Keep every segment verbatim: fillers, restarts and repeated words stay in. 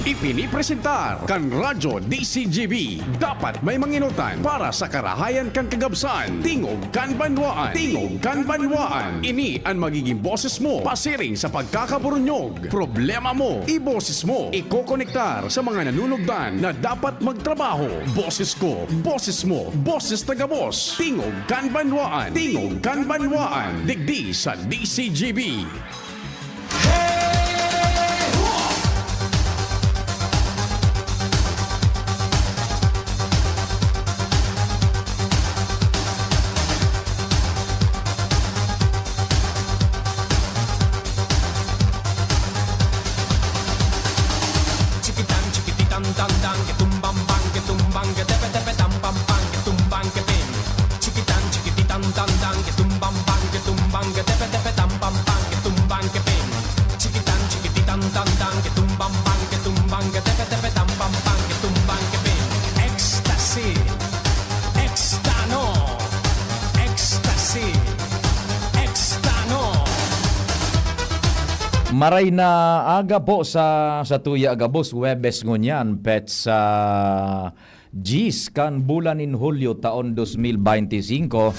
Ipinipresentar kan Radyo D C G B. Dapat may manginutan para sa karahayan kan kagabsan. Tingog kan Banwaan. Tingog kan Banwaan. Ini an magiging boses mo pasiring sa pagkakaburunyog. Problema mo, iboses mo. Ikokonektar sa mga nanunugdan na dapat magtrabaho. Boses ko, boses mo, boses ta gabos. Tingog kan Banwaan. Tingog kan Banwaan. Digdi sa D C G B. Chikitan, chikititan, tan, tan, ke tumbang, bang, ke tumbang, ke tepe, tepe, tam, pam, pang, ke tumbang, ke ping. Chikitan, chikititan, tan, tan, ke tumbang, bang, ke tumbang, ke tepe, tepe, tam, pam, pang, ke tumbang, ke ping. Chikitan, chikititan, tan, tan, ke tumbang, bang, ke tumbang, ke tepe, tepe, tam, pam, pang, ke tumbang, ke ping. Ecstasy, Extano, Ecstasy, Extano. Maray na aga po sa, sa tuya gabos, Huwebes ngunyan, petsa diyes kan bulan nin Hulyo, taon dos mil beinti singko.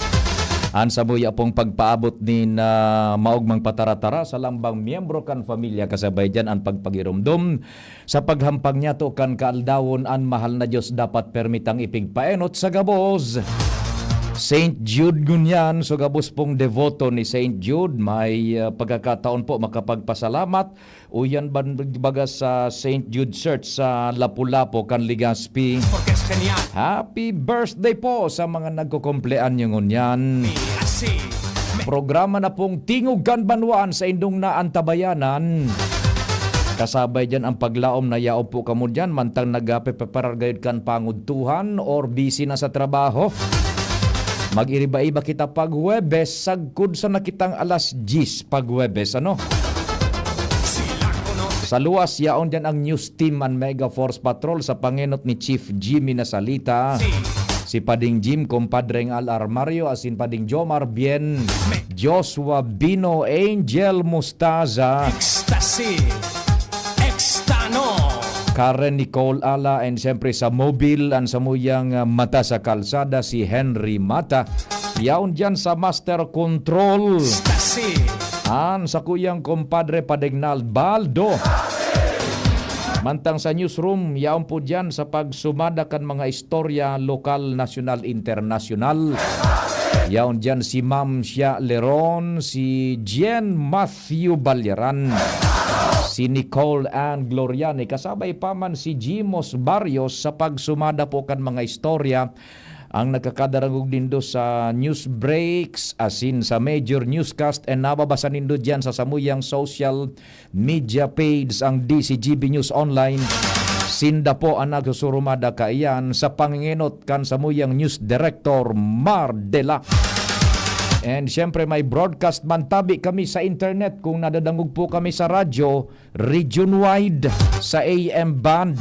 An samuya pong pagpaabot nin, ah, maogmang pataratara sa lambang miyembro kan pamilya, kasabay diyan an pagpagiromdom sa paghampang niyato kan kaaldawon. An mahal na Dios dapat permitang ipigpaenot sa gabos. Saint Jude ngunyan, so gabos pong deboto ni Saint Jude, may, ah, pagkakataon po makapagpasalamat. Uyan ban-, baga sa Saint Jude Church sa Lapu-Lapu kan Legazpi. Happy birthday po sa mga nagkukumpleanyo ngunyan. Programa na pong Tingog kan Banwaan sa indong naantabayanan. Kasabay diyan ang paglaom na yaon po kamo diyan, mantang nagpe-preparar gayod kan pangudtuhan or busy na sa trabaho. Mag-iriba-iba kita pag Huwebes, sagkod sa nakitang alas diyes pag Huwebes, ano? Sa luwas, yaon diyan ang news team, an Mega Force Patrol sa pangenot ni Chief Jimmy Nasalita, si Pading Jim, Compadreng Al Armario, asin Pading Jomar Bien, Joshua Bino, Angel Mustaza, Ecstasy, Extano. Karen Nicole Ala, and siyempre sa Mobil, an samuyang, ah, mata sa kalsada, si Henry Mata. Yaon diyan sa Master Control. Ecstasy. An sakuyang kumpadre Padignal Baldo. Mantang sa newsroom, yaon po diyan sa pagsumada kan mga istorya lokal, nasyonal, internasyonal. Yaon diyan si Ma'am Shia Leron, si Jen Matthew Balyaran, si Nicole Ann Gloriani. Kasabay pa man si Jimos Barrios sa pagsumada po kan mga istorya ang nagkakadarangog nindo sa news breaks, asin sa major newscast, and nababasa nindo diyan sa samuyang social media page, ang D C G B News Online. Sinda po an nagsusurumada kaiyan sa pangengenot kan samuyang news director, Mar Dela. And siyempre, may broadcast man tabi kami sa internet. Kung nadadangog po kami sa radyo, region-wide sa A M band.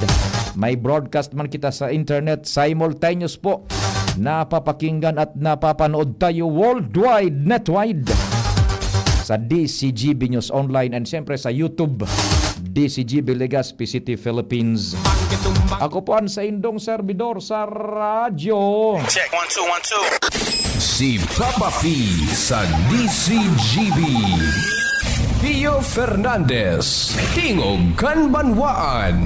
May broadcast man kita sa internet, simultaneous po. Napapakinggan at napapanood tayo worldwide, netwide. Sa D C G B News Online and siyempre sa YouTube, D C G B Legazpi City, Philippines. Ako po ang saindong servidor sa radyo. Check, one, two, one, two. Si Papa P sa D C G B. Pio Fernandez, Tingog kan Banwaan.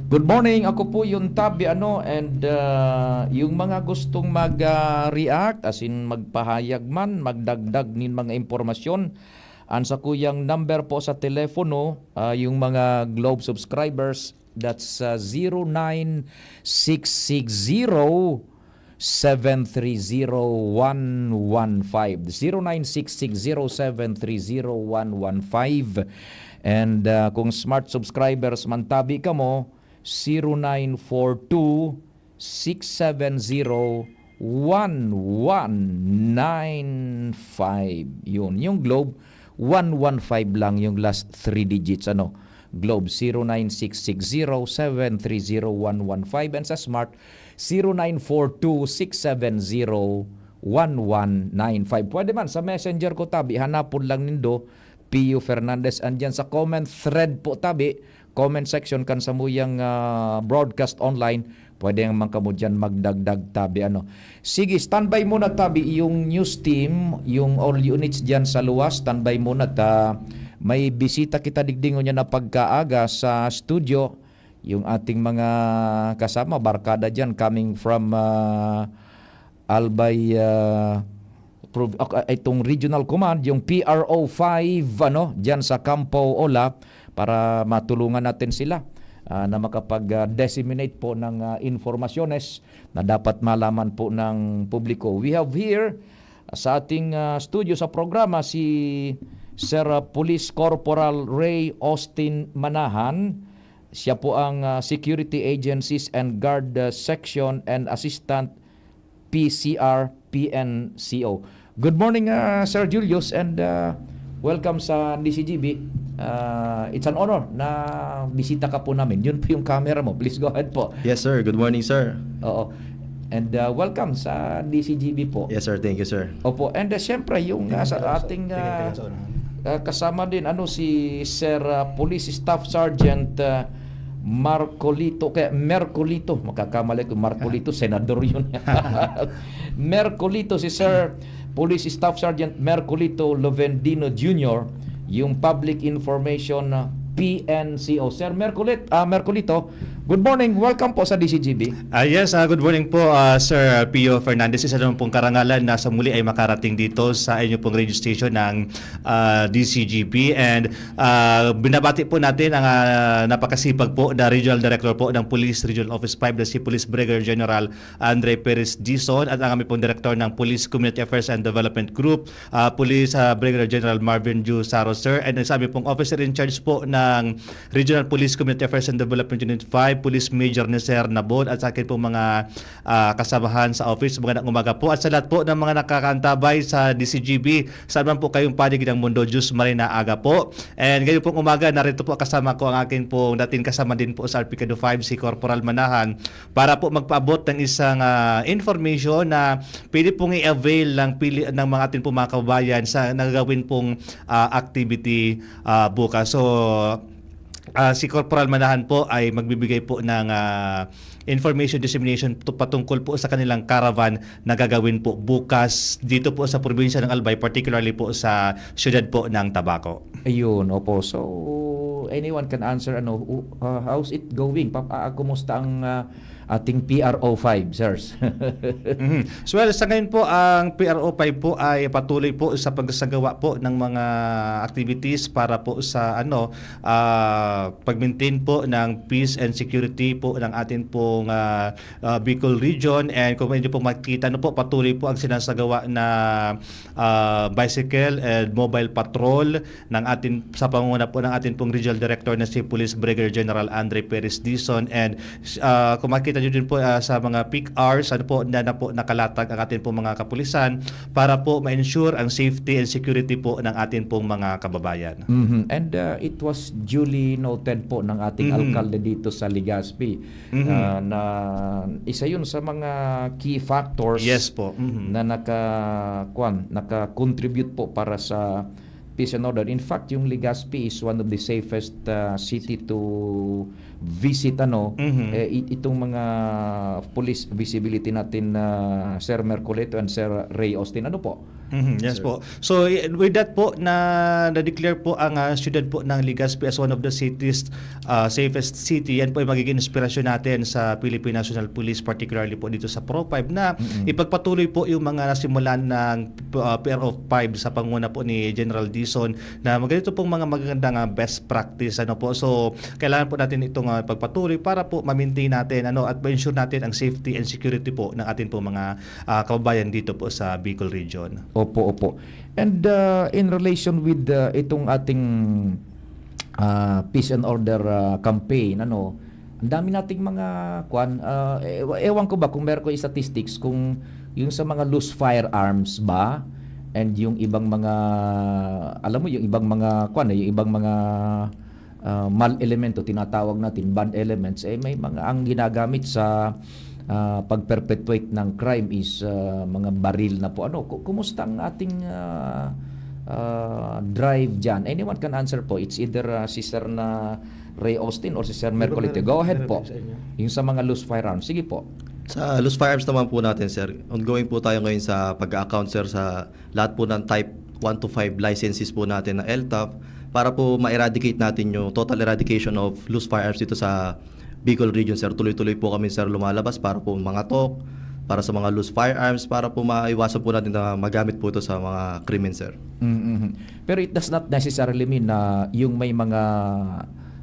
Good morning, ako po yung Tabi, ano, and, ah, yung mga gustong mag, ah, react, as in magpahayag man, magdagdag nin mga impormasyon, ang sakuyang number po sa telepono, ah, yung mga Globe subscribers, that's, ah, zero nine six six zero seven three zero one one five. Zero nine six six zero seven three zero one one five. And, ah, kung Smart subscribers man tabi kamo, zero nine four two six seven zero one one nine five. Yun, yung Globe, one one five lang yung last three digits, ano? Globe, zero nine six six zero seven three zero one one five, and sa Smart, zero nine four two six seven zero one one nine five. Pwede man sa Messenger ko, tabi, hanapon lang nindo, Pio Fernandez. Andyan sa comment thread po, tabi, comment section kan samuyang, ah, broadcast online, pwede naman kamo diyan magdagdag, tabi, ano. Sige, standby muna, tabi, yung news team, yung all units diyan sa luwas, standby muna ta. May bisita kita digdi ngunyan na pagkaaga sa studio. Yung ating mga kasama, barkada diyan, coming from, ah, Albay, ah, prov-, ah, itong Regional Command, yung P R O five, ano, diyan sa Campo Ola, para matulungan natin sila, ah, na makapag, ah, disseminate po ng, ah, informasyones na dapat malaman po ng publiko. We have here, ah, sa ating, ah, studio sa programa si Sir, ah, Police Corporal Ray Austin Manahan. Siya po ang, ah, Security Agencies and Guard, ah, Section and Assistant P C R P N C O. Good morning, ah, Sir Julius, and, ah, welcome sa D C G B. Ah, it's an honor na bisita ka po namin. Yun po yung camera mo. Please go ahead po. Yes, sir. Good morning, sir. Oo. And, ah, welcome sa D C G B po. Yes, sir. Thank you, sir. Opo. And, ah, siyempre, yung, ah, sa ating, ah, ah, kasama din, ano, si Sir, ah, Police Staff Sergeant, ah, Marcolito, kaya Mercolito, makakamali ko, Marcolito, senador yun. Mercolito, si Sir Police Staff Sergeant Mercolito Lovendino Junior, yung Public Information, ah, P N C O. Sir Mercolit-, ah, Mercolito, good morning. Welcome po sa D C G B. Ah, yes, ah, good morning po, ah, Sir Pio Fernandez. Isa naman pong karangalan na sa muli ay makarating dito sa inyo pong radio station ng, ah, D C G B. And, ah, binabati po natin ang, ah, napakasipag po na Regional Director po ng Police Regional Office five, na si Police Brigadier General Andre Perez Dizon, at ang aming pong Director ng Police Community Affairs and Development Group, ah, Police, ah, Brigadier General Marvin Ju Saro, sir. And sa aming pong Officer in Charge po ng Regional Police Community Affairs and Development Unit five, Police Major Neser Nabon, at sa akin pong mga, ah, kasamahan sa office. Magandang umaga po. At sa lahat po ng mga nakakaantabay sa D C G B, saan man po kayong panig ng mundo, Diyos maray na aga po. And ngayon pong umaga, narito po kasama ko ang akin pong dating kasama din po sa Arpicado five, si Corporal Manahan, para po magpaabot ng isang, ah, information na pwede pong i-avail ng, pili, ng mga ating pong mga kababayan sa nagagawin pong, ah, activity, ah, bukas. So, ah, si Corporal Manahan po ay magbibigay po ng, ah, information dissemination to, patungkol po sa kanilang caravan na gagawin po bukas dito po sa probinsya ng Albay, particularly po sa siyudad po ng Tabaco. Ayun, opo. So, anyone can answer, ano, u-, ah, how's it going? Pa, ah, kumusta ang, ah, ating P R O five, sirs? Mhm. So, well, sa ngayon po, ang P R O five po ay patuloy po sa pagsasagawa po ng mga activities para po sa, ano, ah, pag-maintain po ng peace and security po ng atin pong, ah, ah, Bicol Region. And kung inyo po makikita, ano po, patuloy po ang sinasagawa na, ah, bicycle and mobile patrol ng atin, sa pangunguna po ng atin pong Regional Director na si Police Brigadier General Andre Perez Dizon. And, ah, kung makikita nyo din po, ah, sa mga peak hours, ano po, na, na po nakalatag ang atin pong mga kapulisan para po ma-ensure ang safety and security po ng atin pong mga kababayan. Mhm. And, uh, it was duly noted po ng ating Mhm. alkalde dito sa Legazpi, Mhm. uh, na isa yun sa mga key factors Yes po. Mhm. na naka-, kwan, naka-contribute po para sa peace and order. In fact, yung Legazpi is one of the safest, uh, city to visit, ano, Mhm. eh, it-, itong mga police visibility natin na Sir Mercolito and Sir Ray Austin. Ano po? Mhm, yes po. So, i-, with that po, na, na-declare po ang, ah, siyudad po ng Legazpi as one of the cities, ah, safest city. Yan po ay magiging inspirasyon natin sa Philippine National Police, particularly po dito sa Pro five, na Mm-mm. ipagpatuloy po yung mga nasimulan ng, ah, P R O five sa panguna po ni General Dizon, na ganito pong mga magagandang, ah, best practice, ano po. So, kailangan po natin itong, ah, pagpatuloy para po ma-maintain natin, ano, at ma-ensure natin ang safety and security po ng ating pong mga, ah, kababayan dito po sa Bicol Region. Opo, opo. And, uh, in relation with, uh, itong ating, uh, peace and order, uh, campaign, ano, ang dami nating mga, kwan, uh, ewa-, ewan ko ba kung meron ko statistics kung yung sa mga loose firearms ba, and yung ibang mga, alam mo, yung ibang mga, kwan, eh, yung ibang mga, ah, mal elemento, tinatawag natin bad elements, eh, may mga ang ginagamit sa, ah, pag-perpetuate ng crime is, ah, mga baril na po. Ano, ku-, kumusta ang ating, ah, ah, drive diyan? Anyone can answer po. It's either, ah, si Sir na Ray Austin or si Sir Di ba Mercolite. meron- Go ahead meron po. po sa inyo? Yung sa mga loose firearms. Sige po. Sa loose firearms naman po natin, sir, ongoing po tayo ngayon sa pag-account, sir, sa lahat po ng type one to five licenses po natin na L T O P para po ma-eradicate natin yung total eradication of loose firearms dito sa Bicol region, sir. Tuloy-tuloy po kami, sir, lumalabas para po mangatok para sa mga loose firearms para po maiwasan po natin na magamit po ito sa mga krimen, sir. Mhm. Pero it does not necessarily mean na yung may mga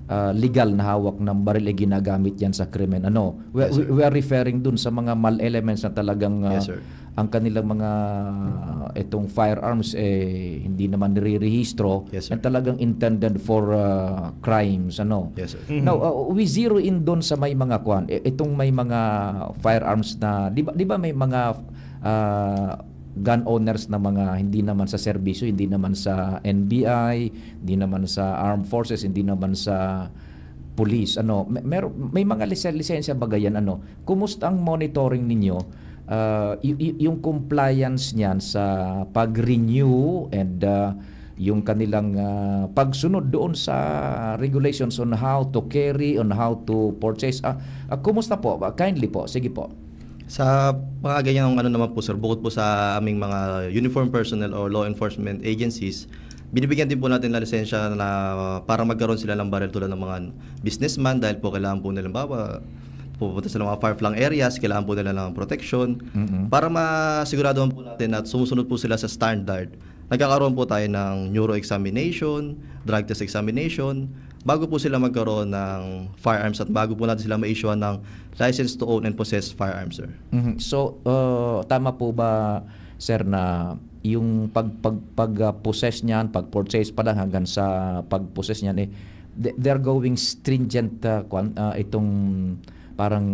ah, legal na hawak ng baril ay ginagamit yan sa krimen. Ano, we, Yes, sir. we, we are referring dun sa mga mal elements na talagang ah, Yes, sir. ang kanilang mga itong firearms eh hindi naman nirerehistro Yes, sir. and talagang intended for ah, crimes, ano. Yes, sir. Mhm. Now, uh, we zero in doon sa may mga kwan, eh, itong may mga firearms na, di ba, di ba may mga ah, gun owners na mga hindi naman sa serbisyo, hindi naman sa N B I, hindi naman sa armed forces, hindi naman sa police, ano, may, mer- may mga lisen- lisensya ba yan, ano? Kumusta ang monitoring ninyo? Ah, y- y- yung compliance niyan sa pag-renew and ah, yung kanilang ah, pagsunod doon sa regulations on how to carry, on how to purchase. Ah, ah, kumusta po? Ah, kindly po, sige po. Sa mga ganyang ano naman po, sir, bukod po sa aming mga uniform personnel or law enforcement agencies, binibigyan din po natin ng lisensya na para magkaroon sila ng baril tulad ng mga businessman dahil po kailangan po nila, halimbawa, pupunta sila mga far-flung areas, kailangan po nila ng protection. Mm-mm. Para masigurado po natin na sumusunod po sila sa standard, nagkakaroon po tayo ng neuro examination, drug test examination, bago po sila magkaroon ng firearms at bago po natin sila ma-issuehan ng license to own and possess firearms, sir. Mhm. So, uh, tama po ba, sir, na yung pag pag pag uh, possess niyan, pag purchase pa lang hanggang sa pag possess niyan eh th- they're going stringent uh, kwan, uh, itong parang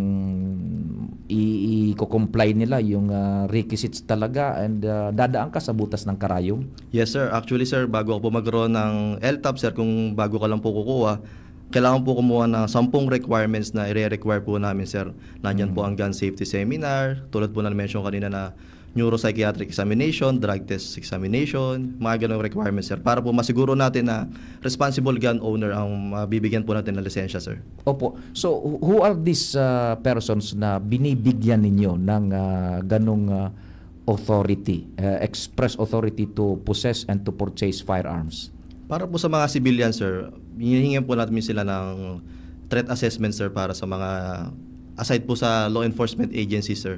i- i-comply nila yung uh, requisites talaga and uh, dadaan ka sa butas ng karayom. Yes, sir. Actually, sir, bago ako po magkaroon ng L T O P, sir, kung bago ka lang po kukuha, kailangan po kumuha ng sampung requirements na ire-require po namin, sir. Nandyan Mm. po ang gun safety seminar, tulad po na mention kanina na neuropsychiatric examination, drug test examination, mga ganong requirements, sir. Para po masiguro natin na responsible gun owner ang mabibigyan po natin ng lisensya, sir. Opo. So, who are these uh, persons na binibigyan ninyo ng uh, ganong uh, authority, uh, express authority to possess and to purchase firearms? Para po sa mga civilian, sir, hinihingan po natin sila ng threat assessment, sir, para sa mga, aside po sa law enforcement agency, sir.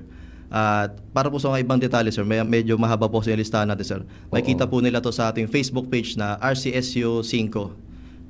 At para po sa mga ibang detalye, sir, may, medyo mahaba po kasi yung listahan natin, sir. Makikita Oo. po nila to sa ating Facebook page na R C S U five.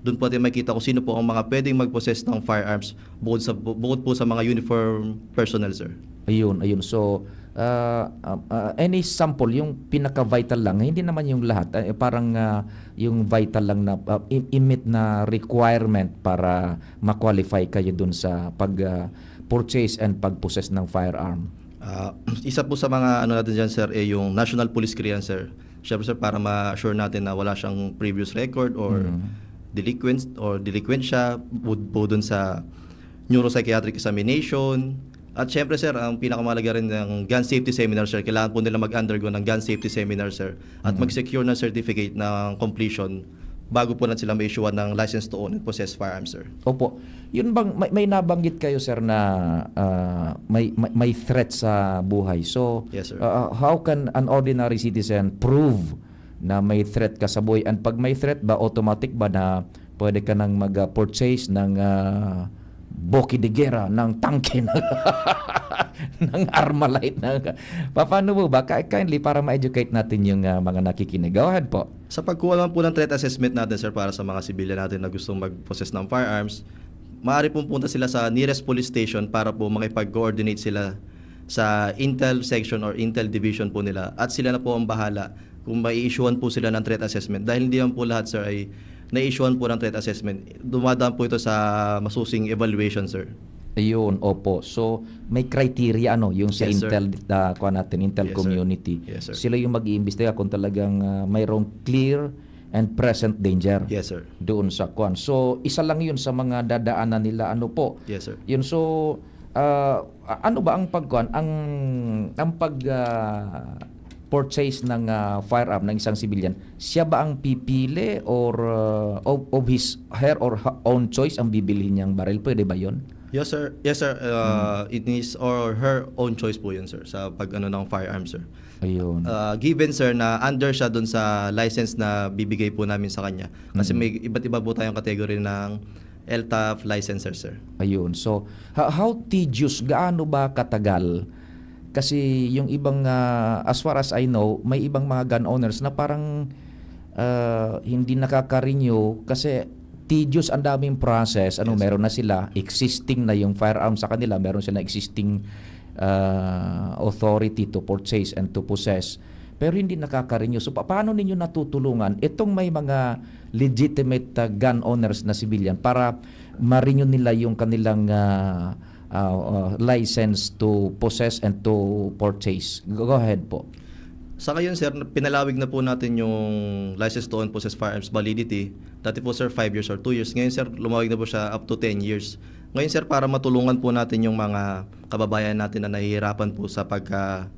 Doon po natin makikita kung sino po ang mga pwedeng mag-possess ng firearms bukod, sa, bu- bukod po sa mga uniform personnel, sir. Ayun, ayun. So, uh, uh, uh, any sample, yung pinaka-vital lang, hindi naman yung lahat, eh, parang uh, yung vital lang na uh, i- i-meet na requirement para ma-qualify kayo dun sa pag uh, purchase and pag-possess ng firearm. Ah, isa po sa mga ano natin dyan, sir, eh, yung national police clearance, sir. Siyempre, sir, para ma-assure natin na wala siyang previous record or Mm. delinquent or delinquent siya, bud po dun sa neuropsychiatric examination. At siyempre, sir, ang pinakamahalaga rin ng gun safety seminar, sir, kailangan po nila mag-undergo ng gun safety seminar, sir, at Mm. mag-secure ng certificate ng completion bago po na sila ma-issuean ng license to own and possess firearms, sir. Opo. Yun bang may, may nabanggit kayo, sir, na ah, may, may may threat sa buhay? So, Yes, sir. ah, how can an ordinary citizen prove na may threat ka sa buhay? And pag may threat ba, automatic ba na pwede ka nang mag-purchase ng ah, boki de guerra, ng tangke, ng, ng Armalite? Ng, paano mo ba? Ki- Kindly para ma-educate natin yung ah, mga nakikinig. Go ahead po. Sa pagkuha naman po ng threat assessment natin, sir, para sa mga sibilyan natin na gustong mag-possess ng firearms, maaari pong punta sila sa nearest police station para po makipag-coordinate sila sa Intel section or Intel division po nila at sila na po ang bahala kung mai-issuehan po sila ng threat assessment. Dahil hindi naman po lahat, sir, ay na-issuehan po ng threat assessment. Dumadaan po ito sa masusing evaluation, sir. Ayun, opo. So, may criteria, ano, yung sa Yes, sir. Intel, ah, kuha natin, Intel Yes, sir. Community. Yes, sir. Sila yung mag-iimbestiga kung talagang ah, mayroong clear and present danger Yes, sir. doon sa kwan. So, isa lang yun sa mga dadaanan nila. Ano po? Yes, sir. Yun, so, ah, a- ano ba ang pagkuan, ang, ang pag, ah, purchase ng, ah, firearm ng isang civilian, siya ba ang pipili or, ah, of, of his, her or ha own choice ang bibilhin niyang baril? Puwede ba 'yun? Yes, sir. Yes, sir. Ah, Mm. It is or her own choice po 'yun, sir, sa pag-ano ng firearm, sir. Ayun. Ah, given, sir, na under siya dun sa license na bibigay po namin sa kanya. Kasi Mm. may iba't iba po tayong category ng L T O F licenser, sir. Ayun. So, ho how tedious, gaano ba katagal? Kasi yung ibang, ah, as far as I know, may ibang mga gun owners na parang, ah, hindi nakaka-renew kasi tedious, ang daming process. Ano, Yes. meron na sila, existing na yung firearm sa kanila, meron sila existing, ah, authority to purchase and to possess, pero hindi nakaka-renew. So, pa paano ninyo natutulungan itong may mga legitimate, ah, gun owners na civilian para ma-renew nila yung kanilang, ah, ah, ah, license to possess and to purchase? Go go ahead po. Sa ngayon, sir, pinalawig na po natin yung license to own possess firearms validity. Dati po, sir, five years or two years. Ngayon, sir, lumawig na po siya up to ten years. Ngayon, sir, para matulungan po natin yung mga kababayan natin na nahihirapan po sa pagka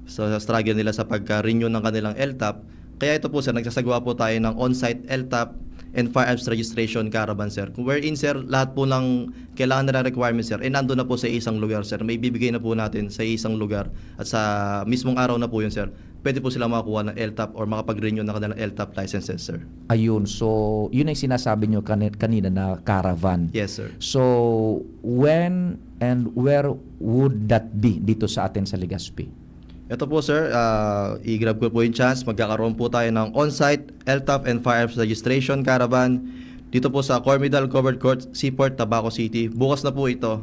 sa sa struggle nila sa pagka-renew ng kanilang L T O F. Kaya ito po, sir, nagsasagawa po tayo ng on-site L T O F and firearms registration caravan, sir. Kung wherein, sir, lahat po ng kailangan nilang requirements, sir, eh, nandun na po sa isang lugar, sir. Maibibigay na po natin sa isang lugar at sa mismong araw na po yun, sir. Pwede po sila makakuha ng L T O F or makapag-renew ng kanilang L T O F licenses, sir. Ayun. So, yun ang sinasabi nyo kani kanina na caravan. Yes, sir. So, when and where would that be dito sa atin sa Legazpi? Ito po, sir, ah, i-grab ko po yung chance. Magkakaroon po tayo ng on-site L T O F and firearms registration caravan dito po sa Cormidal Covered Court, Seaport, Tabaco City. Bukas na po ito.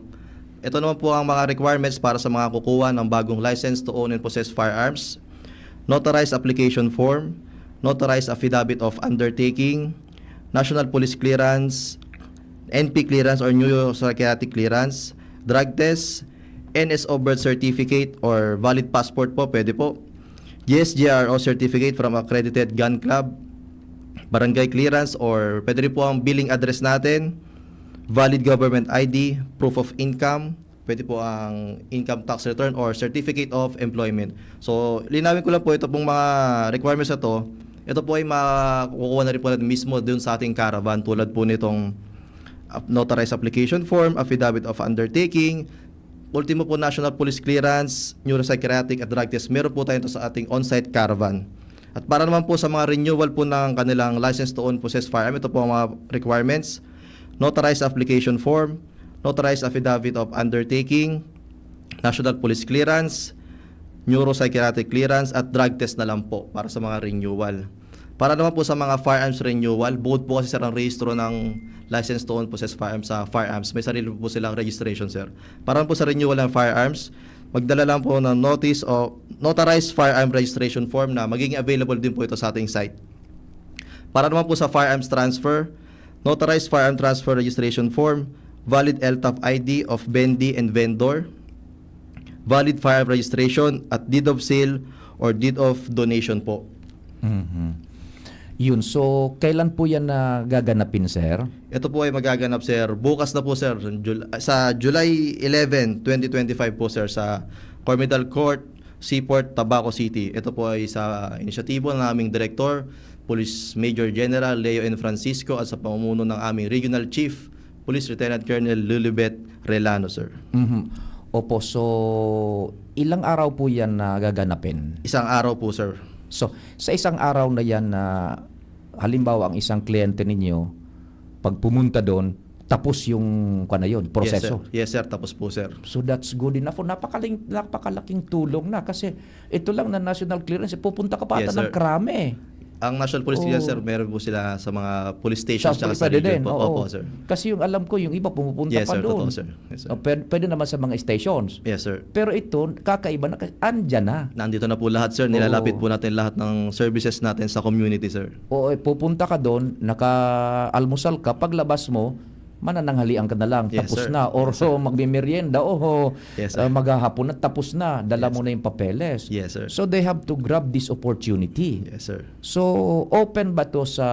Ito naman po ang mga requirements para sa mga kukuha ng bagong license to own and possess firearms, notarized application form, notarized affidavit of undertaking, national police clearance, N P clearance or neuropsychiatric clearance, drug test, N S O birth certificate or valid passport po, pwede po. G S G R O certificate from accredited gun club, barangay clearance, or pwede rin po ang billing address natin, valid government I D, proof of income, pwede po ang income tax return or certificate of employment. So, linawin ko lang po, ito pong mga requirements na 'to, ito po ay makukuha na rin po natin mismo dun sa ating caravan, tulad po nitong ap notarized application form, affidavit of undertaking, ultimo po national police clearance, neuropsychiatric at drug test. Meron po tayo ito sa ating on-site caravan. At para naman po sa mga renewal po ng kanilang license to own possess firearm, ito po ang mga requirements: notarized application form, notarized affidavit of undertaking, national police clearance, neuropsychiatric clearance, at drug test na lang po para sa mga renewal. Para naman po sa mga firearms renewal, bukod po kasi, sir, ang rehistro ng license to own possess firearms sa firearms, may sarili po silang registration, sir. Para po sa renewal ng firearms, magdala lang po ng notice o notarized firearm registration form na magiging available din po ito sa ating site. Para naman po sa firearms transfer, notarized firearm transfer registration form, valid L T O F I D of vendee and vendor, valid firearm registration at deed of sale or deed of donation po. Mhm. Yun. So, kailan po yan na gaganapin, sir? Ito po ay magaganap, sir. Bukas na po, sir. Jul-, sa July eleven, twenty twenty-five po, sir, sa Cormidal Court, Seaport, Tabaco City. Ito po ay sa inisyatibo ng aming direktor, Police Major General Leo N. Francisco, at sa pamumuno ng aming Regional Chief, Police Lieutenant Colonel Lilibet Relano, sir. Mhm. Opo, so ilang araw po yan na gaganapin? Isang araw po, sir. So, sa isang araw na yan na, halimbawa, ang isang kliyente ninyo, pag pumunta doon, tapos yung, kuwan na yun, Yes, sir. proseso? Yes, sir. Tapos po, sir. So, that's good enough. Napakaling-, napakalaking tulong na kasi ito lang na national clearance, pupunta ka pa Yes, ata ng sir. Krame. Ang National Police Clearance, Oo. sir, meron po sila sa mga police Sa stations tsaka sa pwede region din, po. oo. Opo, sir. Kasi yung alam ko, yung iba pumupunta Yes, pa sir. doon. Totoo, sir. Yes, sir. O, pwed-, pwede naman sa mga stations. Yes, sir. Pero ito, kakaiba na kasi andyan na. Nandito na po lahat, sir. Oo. Nilalapit po natin lahat ng services natin sa community, sir. Oo, eh, pupunta ka doon, naka-almusal ka, paglabas mo, manananghalian ka na lang, Yes, tapos sir. na. Or Yes, sir. magmemerienda, o, Yes, sir. ah, maghahapon na, tapos na, dala Yes. mo na yung papeles. Yes, sir. So, they have to grab this opportunity. Yes, sir. So, open ba 'to sa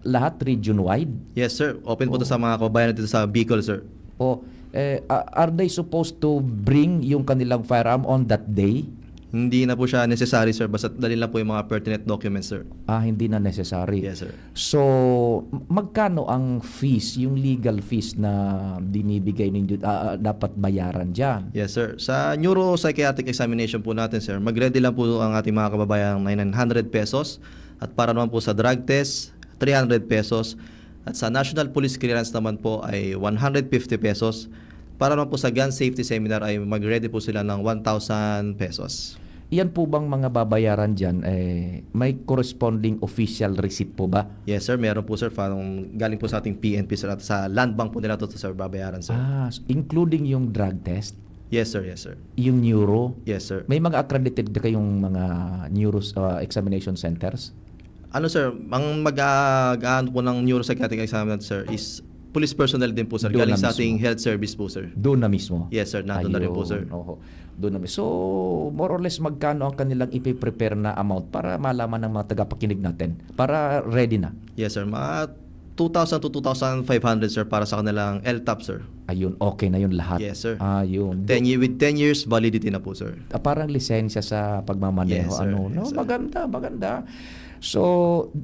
lahat, region-wide? Yes, sir. Open po 'to Oh. sa mga kababayan natin sa Bicol, sir. Oh, eh, a are they supposed to bring yung kanilang firearm on that day? Hindi na po siya necessary, sir. Basta dali lang po yung mga pertinent documents, sir. Ah, hindi na necessary. Yes, sir. So, m-, magkano ang fees, yung legal fees na binibigay ninyo, ah, ah, dapat bayaran diyan? Yes, sir. Sa neuropsychiatric examination po natin, sir, mag-ready lang po ang ating mga kababayan ng nine hundred pesos. At para naman po sa drug test, three hundred pesos. At sa National Police Clearance naman po ay one hundred fifty pesos. Para naman po sa gun safety seminar ay mag-ready po sila ng one thousand pesos. Yan po bang mga babayaran diyan, eh, may corresponding official receipt po ba? Yes, sir. Meron po, sir. Parang galing po sa ating P N P, sir, at sa Land Bank po nila to, sir, babayaran, sir. Ah, s-, including yung drug test? Yes, sir. Yes, sir. Yung neuro? Yes, sir. May mga accredited na kayong mga neuro, ah, examination centers? Ano, sir, ang mag-, ah, mag-aano po ng neuropsychiatric exam natin, sir, is police personnel din po, sir. Doon Galing na sa mismo. ating health service po, sir. Doon na mismo? Yes, sir. Nandun na rin po, sir. Ayun, oho. Doon na mismo. So, more or less, magkano ang kanilang ipiprepare na amount para malaman ng mga tagapakinig natin? Para ready na? Yes, sir. Mga two thousand to two thousand five hundred, sir, para sa kanilang L tap, sir. Ayun, okay na yun lahat. Yes, sir. Ayun. Ten year, with ten years validity na po, sir. Ah, parang lisensya sa pagmamaneho, Yes, sir. ano, no? Yes, sir. Maganda, maganda. So,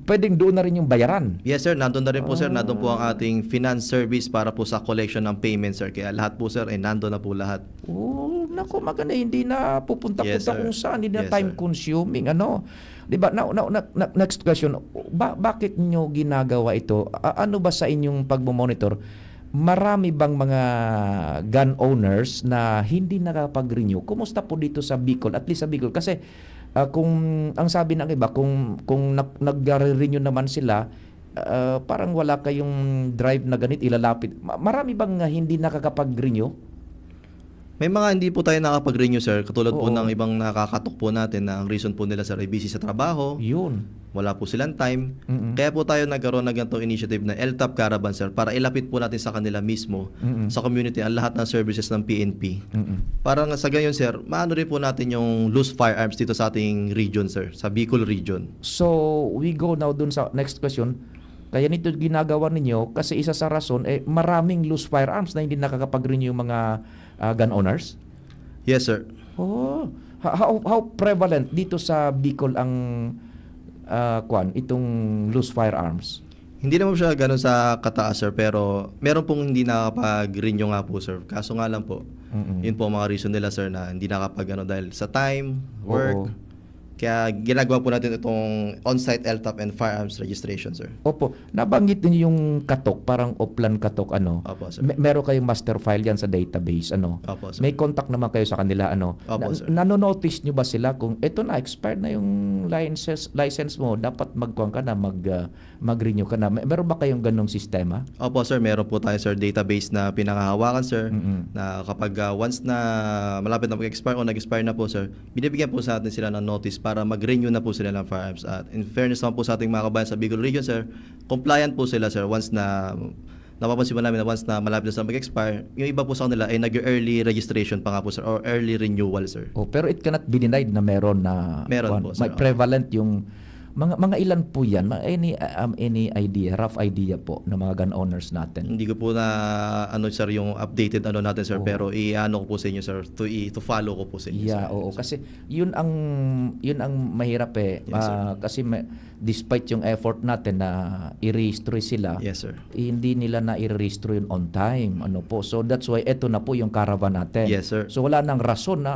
pwedeng doon na rin yung bayaran? Yes, sir. Nandun na rin po, sir. Nandun po ang Ah. ating finance service para po sa collection ng payment, sir. Kaya lahat po, sir, eh, nandun na po lahat. Oh, naku, maganda. Hindi na pupunta-punta Yes, sir. kung saan. Hindi na Yes, time sir. consuming, ano? Di ba? Now, now, na-, na-, next question. Ba-, bakit nyo ginagawa ito? A-, ano ba sa inyong pagmo-monitor? Marami bang mga gun owners na hindi nakapag-renew? Kumusta po dito sa Bicol? At least sa Bicol. Kasi, ah, kung ang sabi ng iba, kung, kung nag-, nagre-renew naman sila, ah, parang wala kayong drive na ganit, ilalapit. Ma-, marami bang, ah, hindi nakakapag-renew? May mga hindi po tayo nakapag-renew, sir. Katulad po Oo. ng ibang nakakatok po natin na ang reason po nila, sir, ay busy sa trabaho. Yun. Wala po silang time. Mm-mm. Kaya po tayo nagkaroon ng ganitong initiative na L tap Caravan, sir, para ilapit po natin sa kanila mismo, Mm-mm. sa community, ang lahat ng services ng P N P. Mm-mm. Para nga sa gayon, sir, maano rin po natin yung loose firearms dito sa ating region, sir, sa Bicol region. So, we go now dun sa next question. Kaya nito ginagawa ninyo kasi isa sa rason, eh, maraming loose firearms na hindi nakakapag-renew yung mga, ah, gun owners? Yes, sir. Oh, ho-, how, how prevalent dito sa Bicol ang, ah, kwan, itong loose firearms? Hindi naman siya ganun sa kataas, sir, pero meron pong hindi nakapag-renew nga po, sir. Kaso nga lang po, Mm-mm. yun po ang mga reason nila, sir, na hindi nakapag-ano dahil sa time, work. Oo. Kaya ginagawa po natin itong on-site L tap and firearms registration, sir. Opo. Nabanggit ninyo yung katok, parang Oplan katok, ano? Opo, sir. Me-, meron kayong master file yan sa database, ano? Opo, sir. May contact naman kayo sa kanila, ano? Opo, Na-, sir. nano-notice nyo ba sila kung eto na, expired na yung license, license mo, dapat magkuhan ka na, mag, ah, mag-renew ka na? May, meron ba kayong ganong sistema? Opo, sir. Meron po tayo, sir, database na pinangahawakan, sir, Mm-mm. na kapag, ah, once na malapit na mag-expire o nag-expire na po, sir, binibigyan po sa atin sila ng notice para mag-renew na po sila ng firearms. At in fairness naman po sa ating mga kabayan sa Bicol Region, sir, compliant po sila, sir, once na napapansin po namin na once na malapit na sila mag-expire, yung iba po sa kanila ay nag-early registration pa nga po, sir, or early renewal, sir. Oh, pero it cannot be denied na meron na, Meron kwan, po, sir. may prevalent yung mga, mga ilan po yan? Ma-, any, um, any idea, rough idea po ng mga gun owners natin? Hindi ko po na, ano, sir, yung updated, ano, natin, sir, Oo. pero i-ano ko po sa inyo, sir, to i-, to follow ko po sa inyo, Yeah, sir. oo, Yes, sir. kasi yun ang, yun ang mahirap eh. Yes, sir. Ah, kasi may, despite yung effort natin na i-register sila, Yes, sir. hindi nila na i-register yun on time. Ano po? So, that's why eto na po yung caravan natin. Yes, sir. So, wala nang rason na,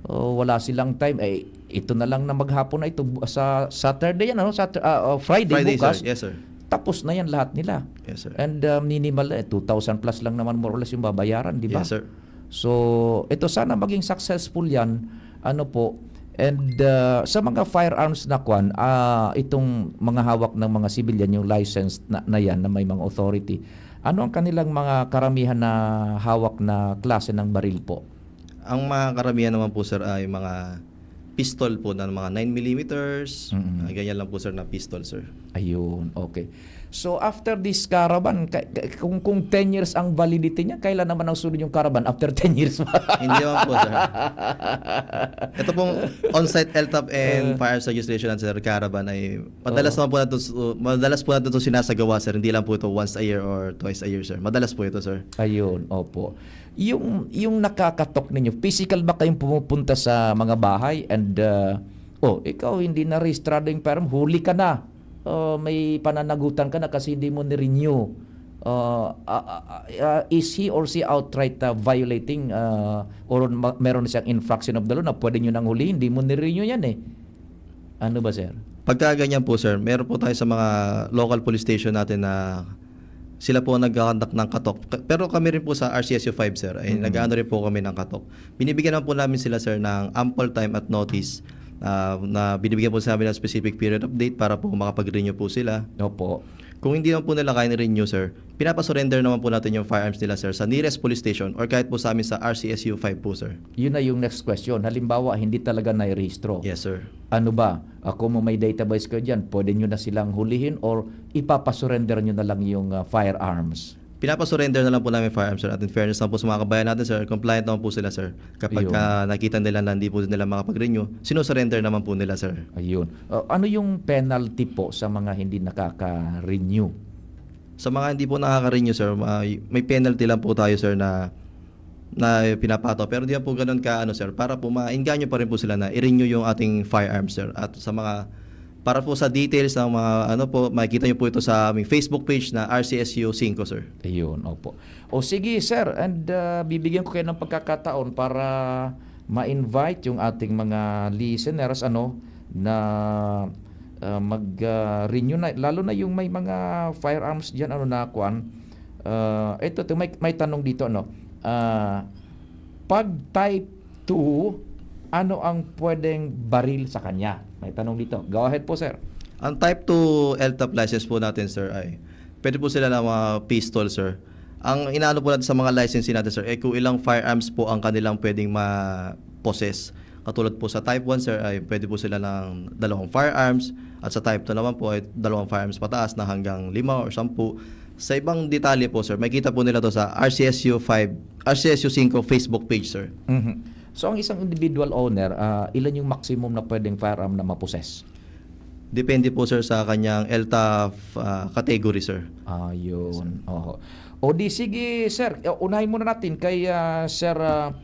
oh, wala silang time. Eh, ito na lang na maghapon na ito, bu-, sa Saturday yan, ano? Satur-, ah, oh, Friday Friday, bukas, sir. Yes, sir. tapos na yan lahat nila. Yes, sir. And, ah, minimal, eh, two thousand plus lang naman more or less yung babayaran, di ba? Yes, sir. So, ito sana maging successful yan, ano po, and, ah, sa mga firearms na kwan, ah, itong mga hawak ng mga civilian, yung licensed na, na yan, na may mga authority, ano ang kanilang mga karamihan na hawak na klase ng baril po? Ang mga karamihan naman po, sir, ay mga pistol po na mga nine millimeters, Mm. ah, ganyan lang po, sir, na pistol, sir. Ayun, okay. So, after this caravan, ka-, ka-, kung, kung ten years ang validity niya, kailan naman ang sunod yung caravan? After ten years pa? Hindi naman po, sir. Ito pong on-site L T O P and Uh, firearms registration at, sir, caravan ay madalas Oo. naman po natin, madalas po natin ito sinasagawa, sir. Hindi lang po ito once a year or twice a year, sir. Madalas po ito, sir. Ayun, opo. Yung, yung nakakatok ninyo, physical ba kayong pumupunta sa mga bahay and, uh, oh, ikaw hindi na rehistrado yung firearm, huli ka na. Uh, may pananagutan ka na kasi hindi mo ni-renew. Uh, uh, uh, uh, is he or she outright uh, violating uh, or ma- meron siyang infraction of the law na pwede nyo nang hulihin, hindi mo ni-renew yan eh. Ano ba, sir? Pagka ganyan po, sir, meron po tayo sa mga local police station natin na sila po ang nagkakandak ng katok. Ka- Pero kami rin po sa R C S U five, sir, ay Mm. nag-aano rin po kami ng katok. Binibigyan naman po namin sila, sir, ng ample time at notice, ah, na binibigyan po namin ng specific period of date para po makapag-renew po sila. Opo. Kung hindi naman po nila kaya i-renew, sir, pinapasurrender naman po natin yung firearms nila, sir, sa nearest police station or kahit po sa amin sa R C S U five po, sir. Yun na yung next question. Halimbawa, hindi talaga nairehistro. Yes, sir. Ano ba? Ah, kung may database kayo dyan, pwede nyo na silang hulihin or ipapasurrender nyo na lang yung ah, firearms? Pinapasurrender na lang po namin firearms, sir. At in fairness naman po sa mga kabayan natin, sir, compliant naman po sila, sir. Kapag Ayun. ah, nakita nila na hindi po nila makapag-renew, sinusurrender naman po nila, sir. Ayun. Ah, ano yung penalty po sa mga hindi nakaka-renew? Sa mga hindi po nakaka-renew, sir, may, may penalty lang po tayo, sir, na na pinapato. Pero di po ganun ka, ano, sir, para po maengganyo pa rin po sila na i-renew yung ating firearms, sir. At sa mga, para po sa details ng mga, ano po, makikita nyo po ito sa aming Facebook page na R C S U five, sir. Ayun, opo. O sige, sir, and ah, bibigyan ko kayo ng pagkakataon para ma-invite yung ating mga listeners, ano, na ah, mag-renew na, lalo na yung may mga firearms diyan, ano na, kuan. Ah, ito, ito, may, may tanong dito, ano. Ah, pag type two, ano ang pwedeng baril sa kanya? May tanong dito. Go ahead po, sir. Ang type two L T O P license po natin, sir, ay pwede po sila na mga pistol, sir. Ang inaano po natin sa mga licensee natin, sir, eh, kung ilang firearms po ang kanilang pwedeng ma-possess. Katulad po sa type one, sir, ay pwede po sila ng dalawang firearms. At sa type two naman po ay dalawang firearms pataas na hanggang lima or sampu. Sa ibang detalye po, sir, makikita po nila to sa R C S U five, R C S U five Facebook page, sir. Mhm. So, ang isang individual owner, ah, ilan yung maximum na pwedeng firearm na ma-possess? Depende po, sir, sa kanyang L T O P ah, category, sir. Ayun. Oho. O di sige, sir. Eh, unahin muna natin kay ah, Sir ah,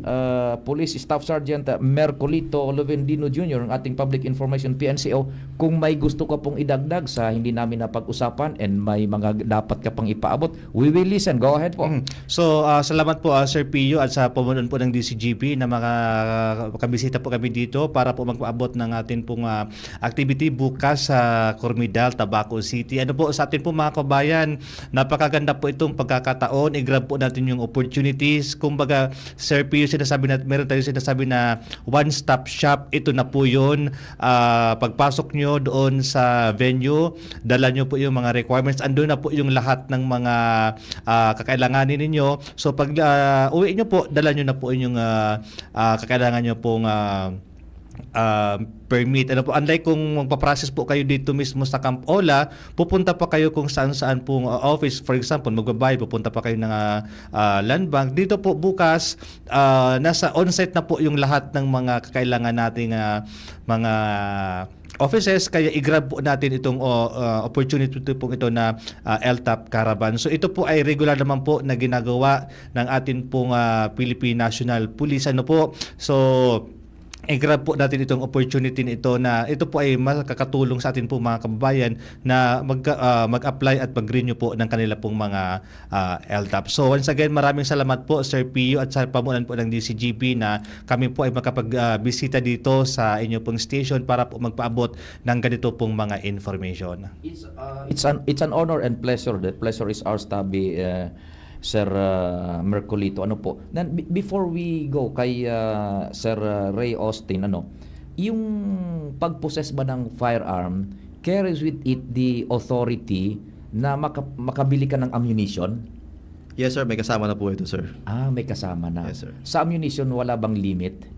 ah, Police Staff Sergeant ah, Mercolito Lovendino Junior, ang ating Public Information P N C O. Kung may gusto ka pong idagdag sa hindi namin napag-usapan and may mga dapat ka pang ipaabot, we will listen. Go ahead po. Mm. So, ah, salamat po, ah, Sir Pio, at sa pamunuan po ng D C G P na maka-, makabisita po kami dito para po magpaabot ng atin pong ah, activity bukas sa Cormidal, Tabaco City. Ano po, sa atin po mga kabayan, napakaganda po itong pagkakataon. I-grab po natin yung opportunities. Kumbaga, Sir Pio, sinasabi na, meron tayo sinasabi na one-stop shop. Ito na po yun. Ah, pagpasok nyo doon sa venue, dala nyo po yung mga requirements. Andun na po yung lahat ng mga ah, kakailanganin ninyo. So, pag ah, uwi nyo po, dala nyo na po yung ah, ah, kakailangan nyo pong ah, ah, permit. Ano po, unlike kung magpa-process po kayo dito mismo sa Camp Ola, pupunta pa kayo kung saan-saan pong ah, office. For example, magbabayad, pupunta pa kayo ng ah, ah, Land Bank. Dito po bukas, ah, nasa on-site na po yung lahat ng mga kakailangan nating ah, mga offices, kaya i-grab po natin itong o, ah, opportunity po ito na ah, L T O P Caravan. So ito po ay regular naman po na ginagawa ng atin pong ah, Philippine National Police. Ano po? So i-grab po natin itong opportunity na ito na ito po ay makakatulong sa atin po mga kababayan na mag, ah, mag-apply at mag-renew po ng kanila pong mga ah, L T O P. So once again, maraming salamat po, Sir Pio, at sa pamunan po ng D C G P na kami po ay makapagbisita dito sa inyo pong station para po magpaabot ng ganito pong mga information. It's, uh, it's an it's an honor and pleasure. The pleasure is ours, tabi, uh, Sir uh, Mercolito. Ano po? Then, be- before we go kay uh, Sir uh, Ray Austin, ano, yung pag-possess ba ng firearm carries with it the authority na maka- makabili ka ng ammunition? Yes, sir. May kasama na po ito, sir. Ah, may kasama na. Yes, sir. Sa ammunition, wala bang limit?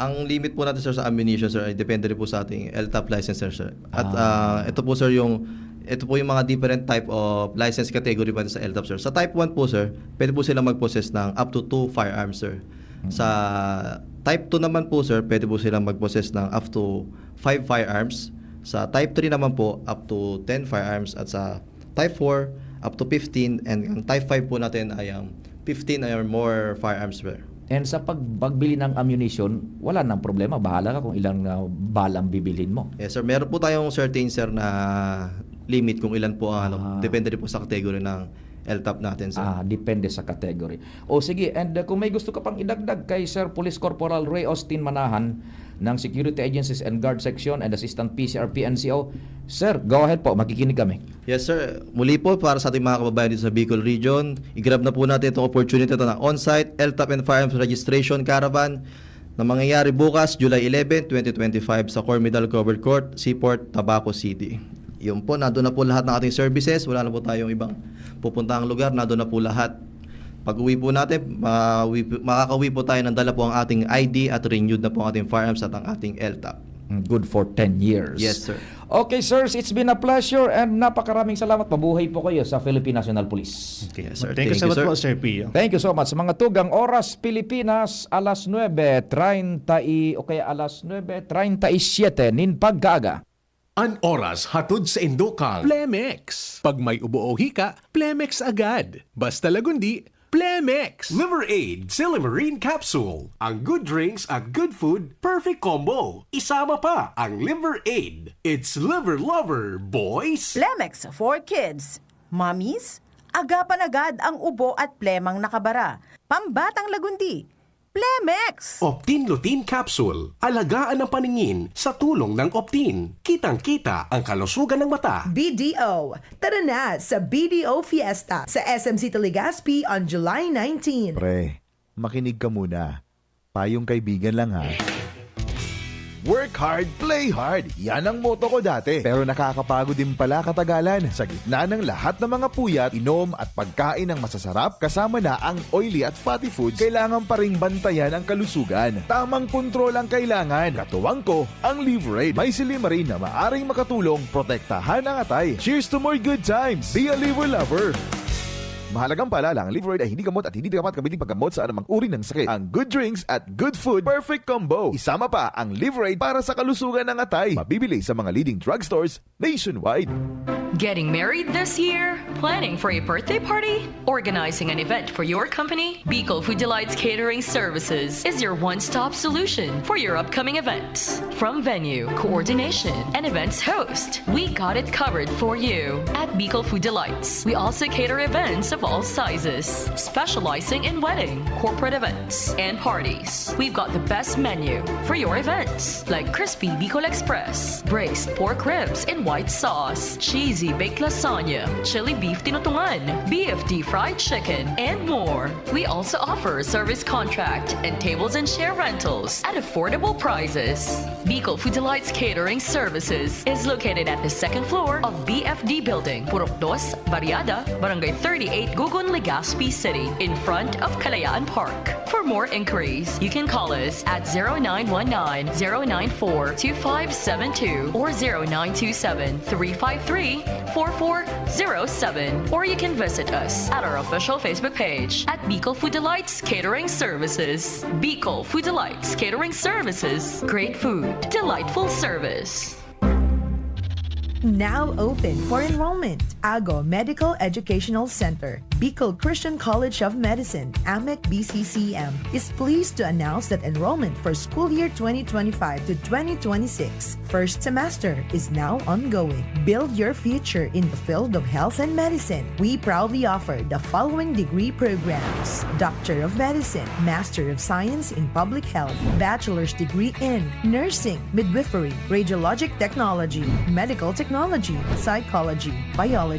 Ang limit po natin, sir, sa ammunition, sir, ay depende rin po sa ating L top license, sir, sir. At, Ah. ah, ito po, sir, yung, ito po yung mga different type of license category pa sa L top, sir. Sa type one po, sir, pwede po silang mag-possess ng up to two firearms, sir. Sa type two naman po, sir, pwede po silang mag-possess ng up to five firearms. Sa type three naman po, up to ten firearms. At sa type four, up to fifteen. And ang type five po natin ay ang fifteen or more firearms, sir. And sa pag pagbili ng ammunition, wala nang problema. Bahala ka kung ilang ah, bala ang bibilhin mo. Yes, sir. Meron po tayong certain, sir, na limit kung ilan po ang ano. Ah. Depende rin po sa category ng L top natin, sir. Ah, depende sa category. O sige, and uh, kung may gusto ka pang idagdag kay Sir Police Corporal Ray Austin Manahan ng Security Agencies and Guard Section and Assistant P C R P N C O, Sir, go ahead po, makikinig kami. Yes, sir. Muli po, para sa ating mga kababayan dito sa Bicol Region, i-grab na po natin itong opportunity ito na on-site L top and Firearms Registration Caravan na mangyayari bukas, July eleven, twenty twenty-five, sa Cormidal Covered Court, Seaport, Tabaco City. Yun po, nandun na po lahat ng ating services. Wala na po tayong ibang pupuntahang lugar. Nandun na po lahat. Pag-uwi po natin, ma- makakauwi po tayo ng dala po ang ating I D at renewed na po ang ating firearms at ang ating L top. Mm, good for ten years. Yes, sir. Okay, sirs, it's been a pleasure and napakaraming salamat. Mabuhay po kayo sa Philippine National Police. Okay. Yes, sir. Thank you Thank so you, much sir. po, Sir Pio. Thank you so much. Mga tugang oras, Pilipinas, alas nuebe treinta y, o kaya alas nuebe treinta y siete nin pagkaaga. An oras hatod sa indo kan Plemex. Pag may ubo o hika, Plemex agad. Basta Lagundi, Plemex. Liver Aid Silimarin Capsule. Ang good drinks at good food, perfect combo. Isama pa ang Liver Aid. It's Liver Lover, boys! Plemex for kids. Mommies, agapan agad ang ubo at plemang nakabara. Pambatang Lagundi. Plemex! Optin Lutein Capsule. Alagaan ang paningin sa tulong ng Optin. Kitang-kita ang kalusugan ng mata. B D O. Tara na sa B D O Fiesta sa S M City Legazpi on July nineteen. Pre, makinig ka muna. Payong kaibigan lang ha. Work hard, play hard. Yan ang motto ko dati. Pero nakakapagod din pala katagalan. Sa gitna ng lahat ng mga puyat, inom at pagkain ng masasarap, kasama na ang oily at fatty foods, kailangan pa ring bantayan ang kalusugan. Tamang kontrol ang kailangan. Katuwang ko, ang Liverade. May silimarin na maaring makatulong protektahan ang atay. Cheers to more good times! Be a Liver Lover! Mahalagang paalala, ang Liverade ay hindi gamot at hindi dapat gamitin paggamot sa anumang uri ng sakit. Ang good drinks at good food, perfect combo. Isama pa ang Liverade para sa kalusugan ng atay. Mabibili sa mga leading drugstores nationwide. Getting married this year? Planning for a birthday party? Organizing an event for your company? Bicol Food Delights Catering Services is your one-stop solution for your upcoming events. From venue, coordination, and events host, we got it covered for you. At Bicol Food Delights, we also cater events of all sizes, specializing in wedding, corporate events, and parties. We've got the best menu for your events, like crispy Bicol Express, braised pork ribs in white sauce, cheesy baked lasagna, chili beef tinutungan, B F D fried chicken, and more. We also offer service contract and tables and chair rentals at affordable prices. Bicol Food Delights Catering Services is located at the second floor of B F D Building, Purok Dos, Barriada, Barangay thirty-eight, Gugun, Legazpi City, in front of Kalayaan Park. For more inquiries, you can call us at zero nine one nine, zero nine four, two five seven two or zero nine two seven, three five three, four four zero seven, or you can visit us at our official Facebook page at Bicol Food Delights Catering Services. Bicol Food Delights Catering Services. Great food, delightful service. Now open for enrollment. Ago Medical Educational Center, Bicol Christian College of Medicine, AMEC B C C M, is pleased to announce that enrollment for school year twenty twenty-five to twenty twenty-six first semester is now ongoing. Build your future in the field of health and medicine. We proudly offer the following degree programs: Doctor of Medicine, Master of Science in Public Health, Bachelor's degree in Nursing, Midwifery, Radiologic Technology, Medical Technology, Psychology, Biology.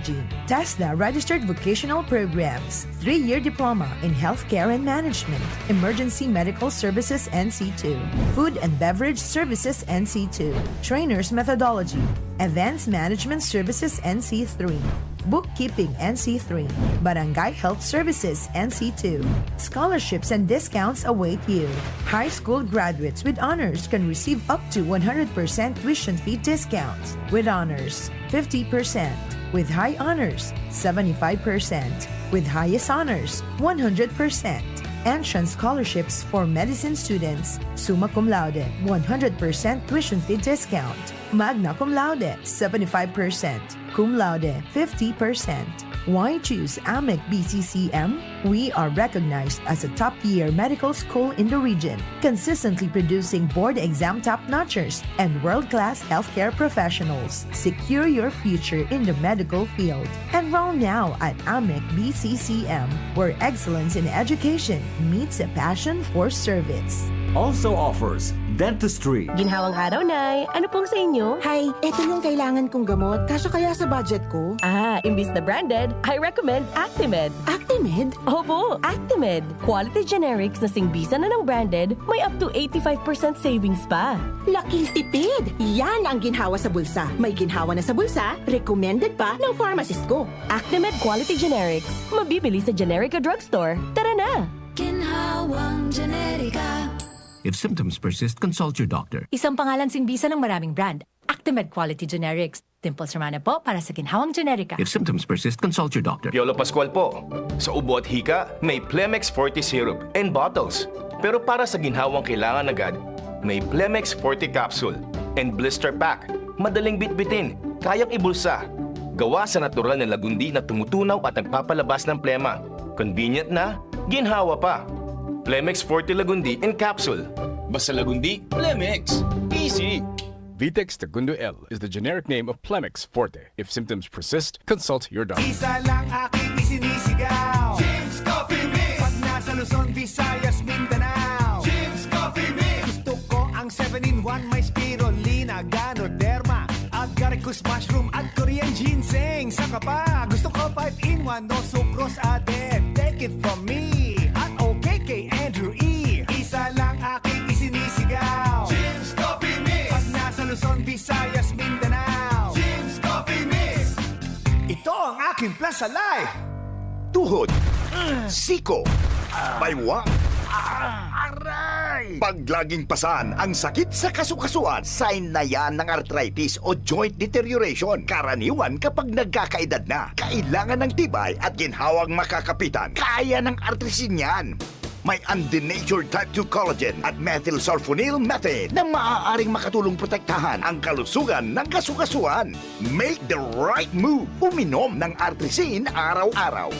TESDA registered vocational programs, three-year diploma in healthcare and management, emergency medical services N C two, food and beverage services N C two, trainer's methodology, events management services N C three, Bookkeeping N C three, Barangay Health Services N C two. Scholarships and discounts await you. High school graduates with honors can receive up to one hundred percent tuition fee discounts with honors, fifty percent, with high honors, seventy-five percent, with highest honors, one hundred percent. Entrance scholarships for medicine students, summa cum laude, one hundred percent tuition fee discount, magna cum laude, seventy-five percent, cum laude, fifty percent. Why choose AMEC B C C M? We are recognized as a top-tier medical school in the region, consistently producing board exam top-notchers and world-class healthcare professionals. Secure your future in the medical field. Enroll now at AMEC B C C M, where excellence in education meets a passion for service. Also offers dentistry. Ginhawang araw, Nay. Ano pong sa inyo? Hay, eto yung kailangan kong gamot. Kasya kaya sa budget ko? Ah, imbis na branded, I recommend Actimed. Actimed? Opo, Actimed. Quality generics na singbisan na ng branded, may up to eighty-five percent savings pa. Laking tipid! Yan ang ginhawa sa bulsa. May ginhawa na sa bulsa, recommended pa ng pharmacist ko. Actimed Quality Generics. Mabibili sa generic o drugstore. Tara na! Ginhawang Generika. If symptoms persist, consult your doctor. Isang pangalan singbisan ng maraming brand. Actimed Quality Generics. Dimples Romana po para sa ginhawang generika. If symptoms persist, consult your doctor. Piolo Pascual po. Sa ubo at hika, may Plemex Forte Syrup and bottles. Pero para sa ginhawang kailangan agad, may Plemex Forte Capsule and Blister Pack. Madaling bitbitin, kayang ibulsa. Gawa sa natural na lagundi na tumutunaw at nagpapalabas ng plema. Convenient na, ginhawa pa. Plemex Forte Lagundi in Capsule. Basta Lagundi, Plemex. Easy! Vitex Segundo L is the generic name of Plemex Forte. If symptoms persist, consult your doctor. Isa lang aking isinisigaw. James Coffee Mix. Pag nasa Luzon, Visayas, Mindanao. James Coffee Mix. Gusto ko ang seven-in-one, may spirulina, ganoderma, agaricus mushroom at Korean ginseng. Saka pa, gusto ko five-in-one, no sucrose added. Take it from me. At okay kay Andrew E. Isa lang aking isinisigaw. James Coffee Mix. Pag nasa Luzon, Visayas, Mindanao. James Coffee Mix. Ito ang aking plan sa life. Tuhod, siko, baywang, aray! Pag laging pasan ang sakit sa kasukasuan, sign na yan ng arthritis o joint deterioration. Karaniwan kapag nagkakaedad na, kailangan ng tibay at ginhawang makakapitan. Kaya ng artrisin yan. May undenatured type two collagen at methylsulfonyl methane na maaaring makatulong protektahan ang kalusugan ng kasukasuan. Make the right move! Uminom ng Artrisin araw-araw.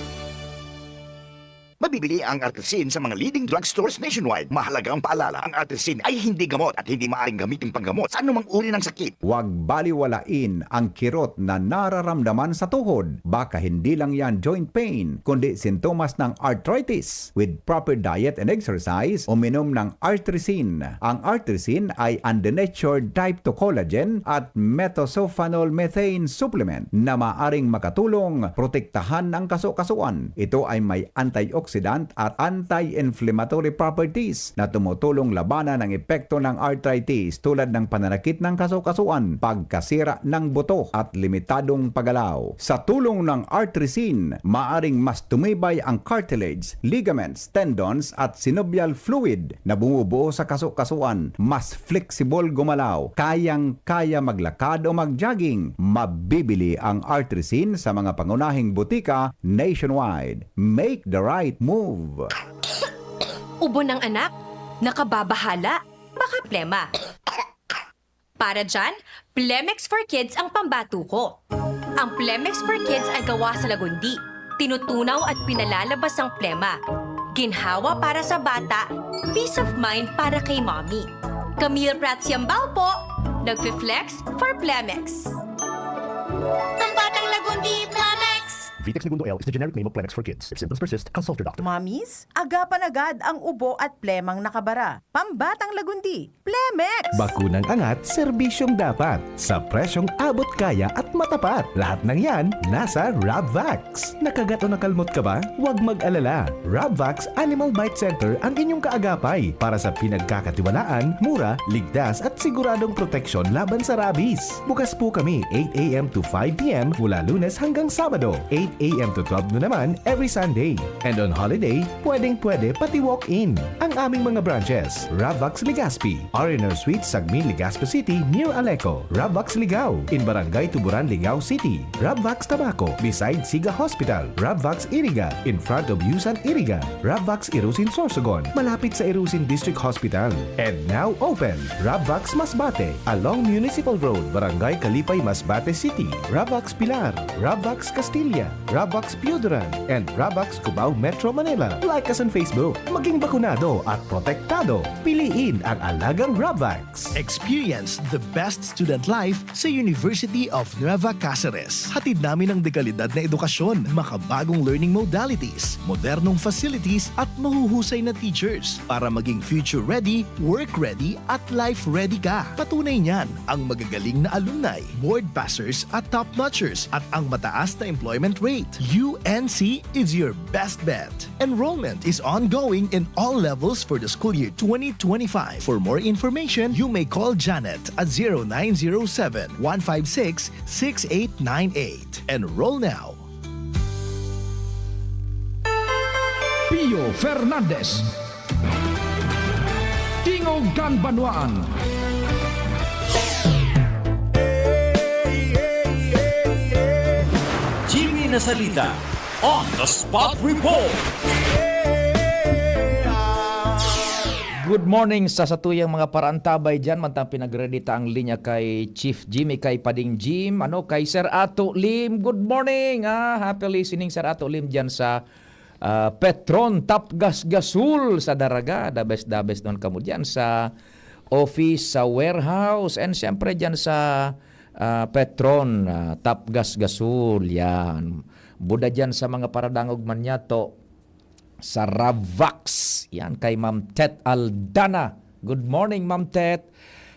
Mabibili ang Artrisin sa mga leading drugstores nationwide. Mahalagang paalala, ang Artrisin ay hindi gamot at hindi maaaring gamitin panggamot sa anumang uri ng sakit. Huwag baliwalain ang kirot na nararamdaman sa tuhod. Baka hindi lang yan joint pain, kundi sintomas ng arthritis. With proper diet and exercise, uminom ng Artrisin. Ang Artrisin ay undenatured type two collagen at methylsulfonyl methane supplement na maaring makatulong protektahan ang kasukasuan. Ito ay may antioxidant at anti-inflammatory properties na tumutulong labanan ang epekto ng arthritis tulad ng pananakit ng kasukasuan, pagkasira ng buto at limitadong paggalaw. Sa tulong ng Artrisin, maaring mas tumibay ang cartilage, ligaments, tendons at synovial fluid na bumubuo sa kasukasuan, mas flexible gumalaw, kayang-kaya maglakad o mag-jogging. Mabibili ang Artrisin sa mga pangunahing butika nationwide. Make the right move! Ubo ng anak, nakababahala, baka plema. Para dyan, Plemex for Kids ang pambatuko. Ang Plemex for Kids ay gawa sa lagundi, tinutunaw at pinalalabas ang plema. Ginhawa para sa bata, peace of mind para kay mommy. Camille Prats Yambao po, nagfi-flex for Plemex. Pambatang Lagundi, Plemex! Vitex Negundo L is the generic name of Plemex for kids. If symptoms persist, consult your doctor. Mommies, agapan agad ang ubo at plemang nakabara. Pambatang lagundi, Plemex! Bakunang angat, serbisyong dapat. Sa presyong abot kaya at matapat. Lahat ng yan, nasa Rabvax. Nakagat o nakalmot ka ba? Huwag mag-alala. Rabvax Animal Bite Center ang inyong kaagapay para sa pinagkakatiwalaan, mura, ligtas at siguradong proteksyon laban sa rabies. Bukas po kami eight a.m. to five p.m. mula Lunes hanggang Sabado, eight a.m. to twelve noon naman every Sunday. And on holiday, pwedeng-pwede pati walk-in. Ang aming mga branches, Ravax Legazpi, R and R Suites, Sagmin, Legazpi City, near Aleco, Ravax Ligao, in Barangay Tuburan, Ligao City, Ravax Tabaco, beside Siga Hospital, Ravax Iriga, in front of Yusan Iriga, Ravax Irusin Sorsogon, malapit sa Irusin District Hospital. And now open, Ravax Masbate, along Municipal Road, Barangay Kalipay, Masbate City, Ravax Pilar, Ravax Castilla, Ravax Pioduran, and Ravax Cubao, Metro Manila. Like us on Facebook. Maging bakunado at protektado. Piliin ang alagang Ravax. Experience the best student life sa University of Nueva Caceres. Hatid namin ang dekalidad na edukasyon, makabagong learning modalities, modernong facilities at mahuhusay na teachers para maging future-ready, work-ready at life-ready ka. Patunay niyan ang magagaling na alumni, board passers at top-notchers at ang mataas na employment rate. U N C is your best bet. Enrollment is ongoing in all levels for the school year twenty twenty-five. For more information, you may call Janet at zero nine zero seven, one five six, six eight nine eight. Enroll now. Pio Fernandez. Tingog kan Banwaan. Jimmy Nasalita on the spot report. Good morning sa satuyang mga paraantabay diyan. Mantang pinagready ta ang linya kay Chief Jimmy, kay Pading Jim, ano, kay Sir Ato Lim. Good morning. Ah, happy listening, Sir Ato Lim, diyan sa ah, Petron, Tapgas Gasul sa Daraga. The best, the best naman kamo diyan sa office, sa warehouse, and siyempre diyan sa ah, Petron, ah, Tapgas Gasul. Yan. Buda diyan sa mga paradangog man yato sa Ravax. Yan, kay Ma'am Tet Aldana. Good morning, Ma'am Tet.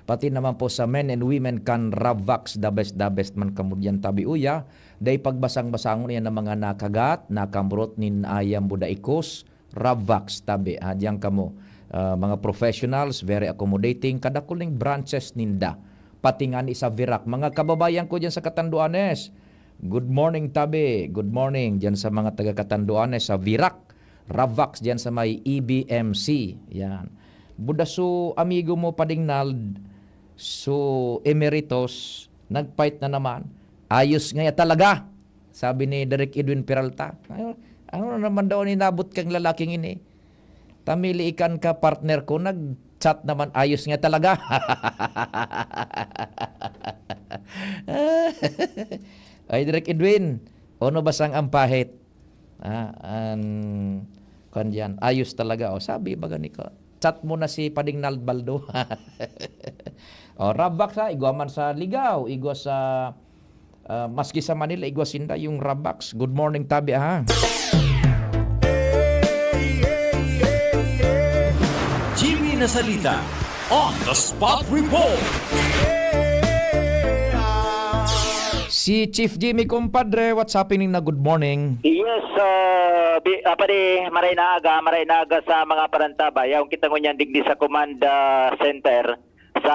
Pati naman po sa men and women kan Ravax, the best, the best man kamo diyan tabi uya. Dai pagbasang-basangon iyan ang mga nakagat, nakamurot nin ayam buda ikos, Ravax tabi. Ha, diyan kamo. Ah, mga professionals, very accommodating, kadakul ning branches ninda. Pati ngani sa Virac. Mga kababayan ko diyan sa Catanduanes, good morning tabi. Good morning diyan sa mga taga Catanduanes, sa Virac. Ravax diyan sa may E B M C. Yan. Buda su amigo mo, Pading Nald, su Emeritus, nag-fight na naman. Ayos ngaya talaga, sabi ni Direk Edwin Peralta. Ano, ano na naman daw an inabot kang lalaking ini? Tamili ikan ka, partner ko, nag-chat naman, ayos nga talaga. Ay, Direk Edwin, ono ba sang ampahit? Ah, an, kuwan diyan, ayos talaga. O, sabi baga ni ko, chat mo na si Pading Nald Baldo. O, Ravax ha, igwa man sa Ligao, igwa sa, ah, maski sa Manila, igwa sinda yung Ravax. Good morning, tabi, ha? Jimmy Nasalita on the spot report. Si Chief Jimmy, kumpadre, what's happening na? Good morning. Yes, uh, bi, uh, pare, maray na aga, maray na aga sa mga parantabay. Yaon kita ngunyan digdi sa command, ah, center sa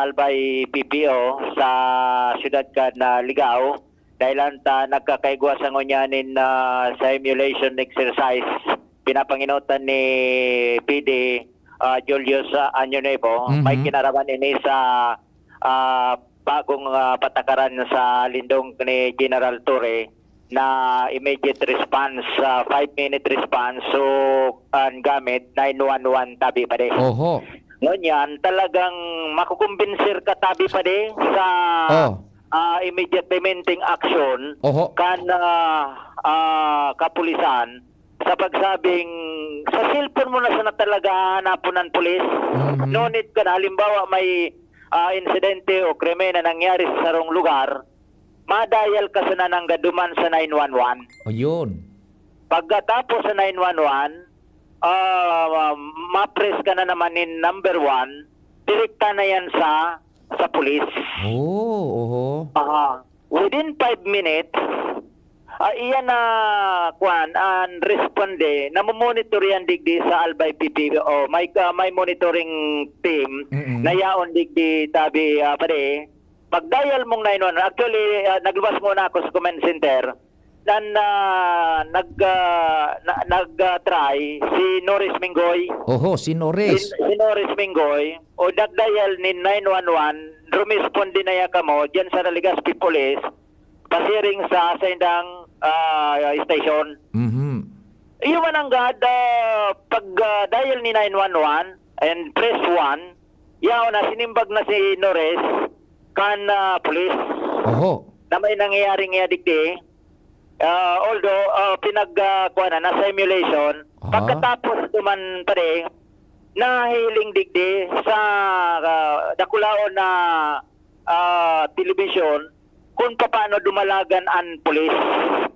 Albay P P O sa siyudad kan, ah, Ligao. Dahil ta nagkakaigwa sa ngunyan nin, ah, simulation exercise pinapanginotan ni P D, ah, Julius, ah, Año Nuevo. Mhm. May kinaraman ini sa, ah, bagong, ah, patakaran sa lindong ni General Torre na immediate response, ah, five-minute response. So, ang gamit, nine one one tabi pa din. Oho. Ngunyan, talagang makukumbinsir ka tabi pa din sa Oh. ah, immediate demanding action Oho. kan, ah, ah, kapulisan sa pagsabing sa cellphone mo na sana talaga hahanapon ng pulis. Mhm. No need ka na. Halimbawa, may, ah, insidente o krimen na nangyari sa sarong lugar, ma-dial ka sana nanggad duman sa nine one one. Ayun. Pagkatapos sa nine one one, ah, ma-press ka na naman nin number one, direkta na yan sa, sa pulis. Oh, oho. Aha. Within five minutes, ah, iyan na, kwan, an responde, namomonitor yan digdi sa Albay P P O. May, ah, may monitoring team Mm-mm. na yaon digdi tabi, ah, pare. Pag-dial mong nine one one, actually, ah, naglabas muna ako sa command center. Nan, ah, nag, ah, na, nag, ah, try si Norris Minggoy. Oho, si Norris. Si, si Norris Minggoy, o nag-dial ni nine one one, rumisponde na ya kamo diyan sa Legazpi Police, pasiring sa saindang, ah, station. Mhm. Iyo man nanggad, ah, pag, ah, dial ni nine one one and press one, yaon na, sinimbag na si Norris kan, ah, pulis Oho. na may nangyayari nga digdi. Ah, although, ah, pinag, ah, kuwan na, na simulation. Aha. Pagkatapos duman, pare, nahihiling digdi sa, ah, dakulaon na, ah, telebisyon kung papaano dumalagan an pulis.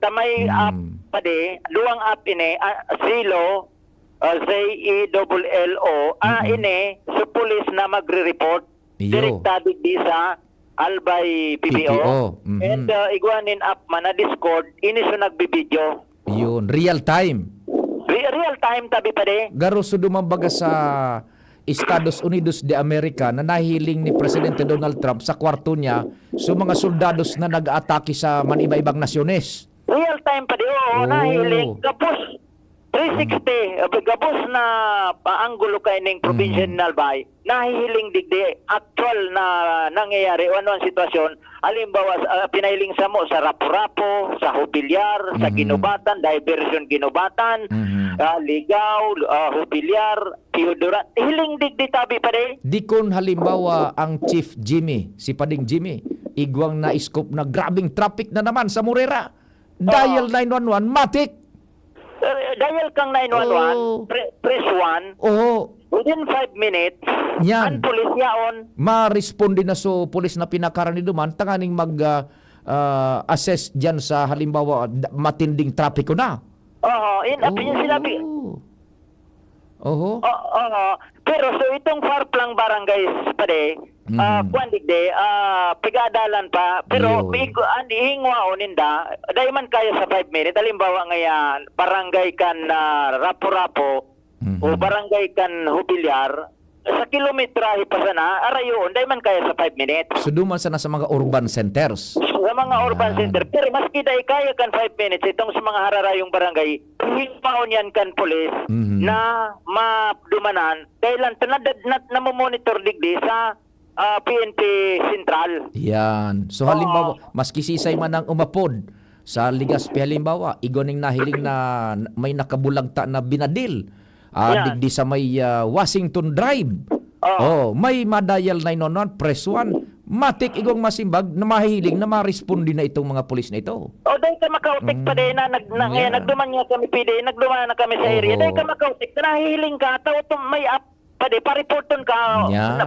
Ta may Hmm. app, pare, duwang app ini, ah, Zelo, ah, Z E L L O, ah, Mm-mm. ini, sa pulis na magre-report Iyo. direkta digdi sa Albay P P O. P P O, mhm. And, ah, igwa nin app man na Discord, ini so nagbibidyo. Yun, real time. Re-, real time, tabi pa di. Garo, so duman baga sa Estados Unidos de America na nahiling ni Presidente Donald Trump sa kwarto niya, so mga soldados na nag-aatake sa man-iba-ibang nasyones. Real time pa di, oo, Oh. nahiling. Gabos, three sixty, ah, gabos na, ah, anggulo kaining probinsya Mm. ni Albay. Nahihiling digdi, aktual na nangyayari o ano ang sitwasyon. Halimbawa, ah, pinahiling samo sa Rapu-Rapu, sa Jubilar, sa Mhm. Guinobatan, Diversion Guinobatan, Mhm. ah, Ligao, ah, Jubilar, Teodora. Hiling digdi tabi pa di. Di kun halimbawa ang Chief Jimmy, si Pading Jimmy, igwang na-scoop na grabing traffic na naman sa Morera. Dial Oo. nine one one, matik. Eh, dial kang nine one one, Oo. pre-, press one. Oo. Within five minutes, Yan. ang pulis yaon. Ma-responde na so pulis na pinakaran ni duman, tanganing mag, ah, ah, assess diyan sa halimbawa, da-, matinding trapiko na. Oo, in, ap-, yung sinabi. Oo. Oho. O-, oo. Pero so itong Farplang Barangay, pare, ah, Mhm. kuwan digdi, ah, pig-aadalan pa. Pero Iyo. mig-, an, ihingwaon ninda, dai man kaya sa five minutes. Halimbawa ngayan, barangay kan, ah, Rapu-Rapu Mhm. o barangay kan Jubilar, sa kilometrahe pa sana, arayoon, dai man kaya sa five minutes. So, duman sana sa mga urban centers. Sa mga urban Yan. center. Pero maski dai kaya kan five minutes, itong sa mga hararayong barangay, hingwaon yan kan pulis Mhm. na madumanan, kailan ta-, na, na, namomonitor digdi sa, ah, P N P Central. Yan. So, halimbawa, Oo. maski sisay man ang umapod sa Legazpi, halimbawa, igwa ning nahiling na may nakabulagta na binadil, ah, Yan. digdi sa may, ah, Washington Drive. Oo. Oh, may ma-dial nine one one, press one. Matik igwang masimbag na mahihiling na maresponde na itong mga pulis na ito. O, dai ka makautik Mm. pa din na nag-, na, Yan. nagduman nga kami, P D, nagduman na kami sa area. Oho. Dai ka makautik na nahihiling ka, tao to, may app pa di, pa-reporton ka. Yan. Na,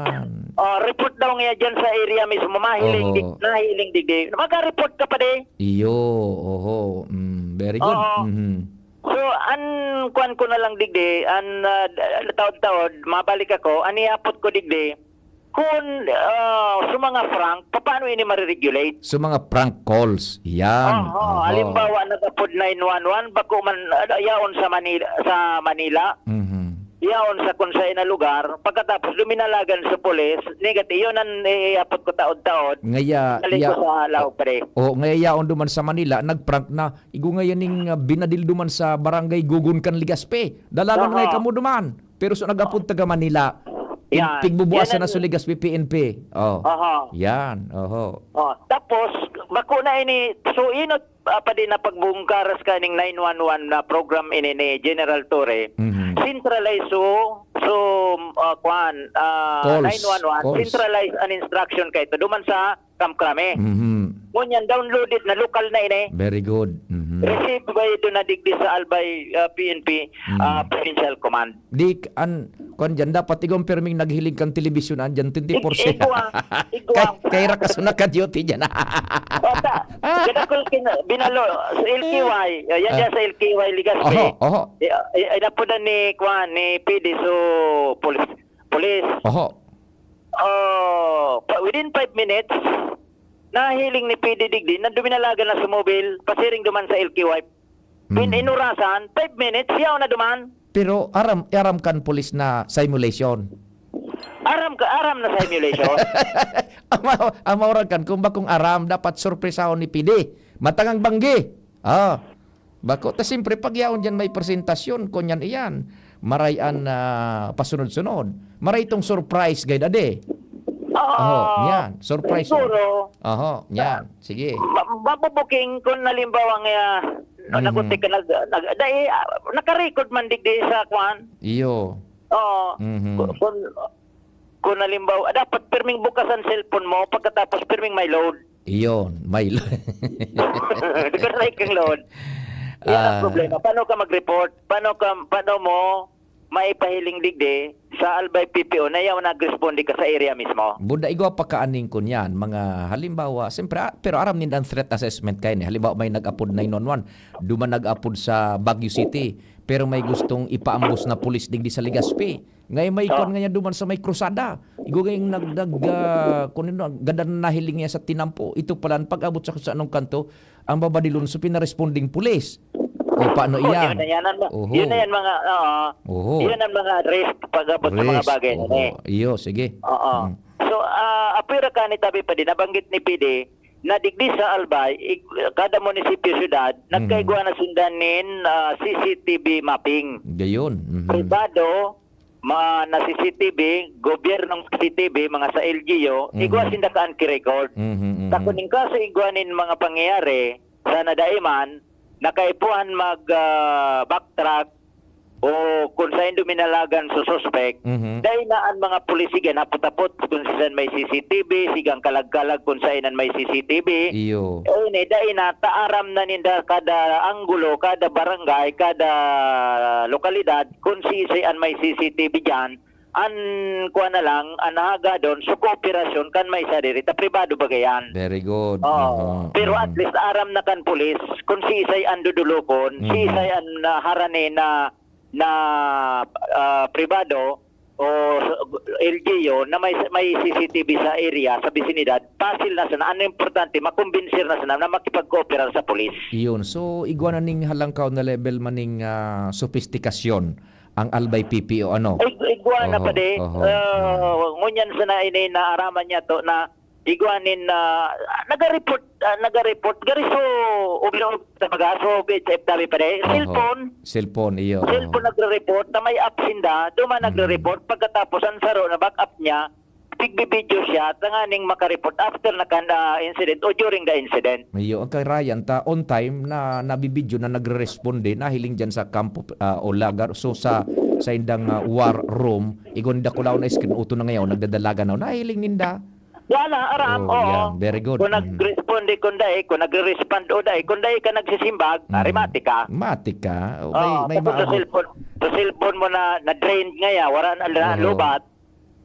oh, report daw nga dyan sa area mismo, mahiling Oho. dig-, nahiling digdi. Maka-report ka pa di. Iyo, oho. Mm, very good. Oo. Mhm. So, an kuwan ko na lang digdi, an, ah, d-, taod-taod, mabalik ako, an ihapot ko digdi, kun, ah, sa mga prank, papaano ini mariregulate? Sa mga prank calls, yan. Oo, Oho. halimbawa, nag-apod nine one one, bako man, ah, yaon sa Manila, sa Manila, Mhm. yaon sa kun saen na lugar, pagkatapos duminalagan sa pulis, negati-, yun ang ihapot ko taod-taod. Ngaya, Balik ko ya-, sa Lao, pre. o, ngaya yaon duman sa Manila, nag-prank na, igo ngayon ning, ah, binadil duman sa barangay Gugon kan Legazpi. Dalagan Aha. ngay kamo duman. Pero so nag-apod taga Manila, tig-, Yan. tigbubuasan Yan na ang so Legazpi P N P. Oh. Aha. Yan. Oho. Oh, tapos, bako na ini, so inot, ah, pa din na pagbungkaras ka ning nine one one na program ini ni General Torre. Mhm. Centralize so So, ah, kuan, ah, Calls, nine one one, calls. Centralized an instruction kaito duman sa Kamkrame. Mhm. Ngunyan, downloaded na, lokal na ini. Very good. Mhm. Receive by do na digdi sa Albay, ah, P N P, Mm. ah, Provincial Command. Di k-, an, kuwan dyan, dapat igwa pirming naghiling kan telebisyon, andyan twenty-four seven. Ig-, igwa, igwa. Kay, kay ra kaso naka-duty dyan. Bata, kadakol kin-, binalo, sa L K Y. Ayan Ah. dyan sa L K Y, Legazpi. Oho, oho. Ay, ay, ay, napudan ni, kuwan, ni P D, so, pulis. Pulis. Oho. Oh, pa, within five minutes, nahiling ni P D digdi na duminalagan na sa mobil, pasiring duman sa L K Y. Pin-, Hmm. inurasan, five minutes, siya na duman. Pero aram, aram kan pulis na simulation. Aram ka, aram na simulation. Ama, ama, oran kan, kung bakong aram, dapat sorpresahon ni P D. Matangang banggi. Ah. Bako, ta siyempre, pag yaon diyan may presentasyon, kunyan iyan, maray an, ah, pasunod-sunod. Maray itong surprise, guide ade. Oo. Oho, yan. Surprise. Siguro, Oho, yan. Sige. ma-, mabubuking kung halimbawa nga, Mhm. nagutik ka, nag-, nag-, dai, ah, naka-record man digdi sa kwan. Iyo. Oo. Mhm. Ku-, kun, kun halimbawa, dapat pirming bukas ang cellphone mo, pagkatapos pirming may load. Iyon, may load. Di ka na ikang load. Yan ang Ah. problema. Paano ka mag-report? Paano ka, paano mo maipahiling digdi sa Albay P P O na yaw nag-responde ka sa area mismo? Buda igwa pa kaaning kunyan, mga halimbawa, siyempre, ah, pero aram ninda ang threat assessment kayo ni. Halimbawa, may nag-apod nine one one, duman nag-apod sa Baguio City, pero may gustong ipaambos na pulis digdi sa Legazpi. Ngay may Oh. kwan nga duman sa may krusada. Igwa ngayong nag-, nag-, ah, kung ano, gadan na nahiling niya sa tinampo. Ito pala, ang pag-abot sa kung sa anong kanto, ang babadilon sa pinaresponding pulis. O, paano Oh, iyan? yun na yan ang ma-, Oho. yun na yan mga, oo. Oho. Yun ang mga risk pag-abot sa mga Risk. bagay na Oho. eh. Iyo, sige. Oo. Mm. So, ah, apwera ka ni tabi pa din, nabanggit ni P D, na digdi sa Albay, ig-, kada munisipyo, syudad, Mhm. nagkaigwa na sinda nin, ah, C C T V mapping. Gayon. Mhm. Pribado, ma-, na C C T V, gobyernong C C T V, mga sa L G U, Mhm. igwa sinda kaan ki-record. Mhm, mhm. Ta kun in kaso igwa nin mga pangyayari, sana dai man, nakaipuhan mag, ah, backtrack o kun saen duminalagan sa suspek, Mhm. dai na an mga pulis sige napot-apot kun sisan may C C T V, sigang kalag-kalag kun saen an may C C T V. Iyo. O ini, dai na, ta aram na ninda kada anggulo, kada barangay, kada lokalidad, kun siisay an may C C T V diyan, an kuwan na lang, an nahagadon, so kooperasyon kan may sadiri ta pribado bagayan. Very good. Oo. Aha, Pero at mhm. least aram na kan pulis kung siisay an dudulokon, Mhm. siisay an, ah, harani na, na, ah, pribado o sa, L G U na may, may C C T V sa area, sa bisinidad, pasil na sana. Ang importante, makumbinser na sana na makipagkooperar sa pulis. Iyon. So, igwa na ning halangkaw na level maning, ah, sopistikasyon ang Albay P P O, ano? Ig-, igwa na Oho, pa di. oho, Ah, mm. ngunyan sana ini naaraman niya to na igwa nin, ah, naga-report, ah, naga-report. Gari so, ubiro sa mga so, H F W pa di. Oho. Cellphone. Cellphone, iyo, Cellphone oho. nagre-report na may app sinda. Duma Mm. nagre-report. Pagkatapos, ang saro na back up niya, tigbibidyo siya, tanganing makareport after na kan, ah, incident o during the incident. Iyo, ang kay Ryan, ta on time na nabibidyo na nagre-responde, nahiling diyan sa kampo, ah, o lagar. So, sa, sa indang, ah, war room, igon dakulaw na screen, uto na ngayon, nagdadalagan na, nahiling ninda. Wala, aram, Oh, oo. yan. Very good. Kung Mhm. nag-responde, kung dai, kung nagre-respond o dai, kung dai ka nagsisimbag, Mhm. ari, mati ka. Mati ka. O, may, Oo, may tapos sa maabot. cellphone, sa cellphone mo na, na-drained ngaya, wara na, na Oo. lobat,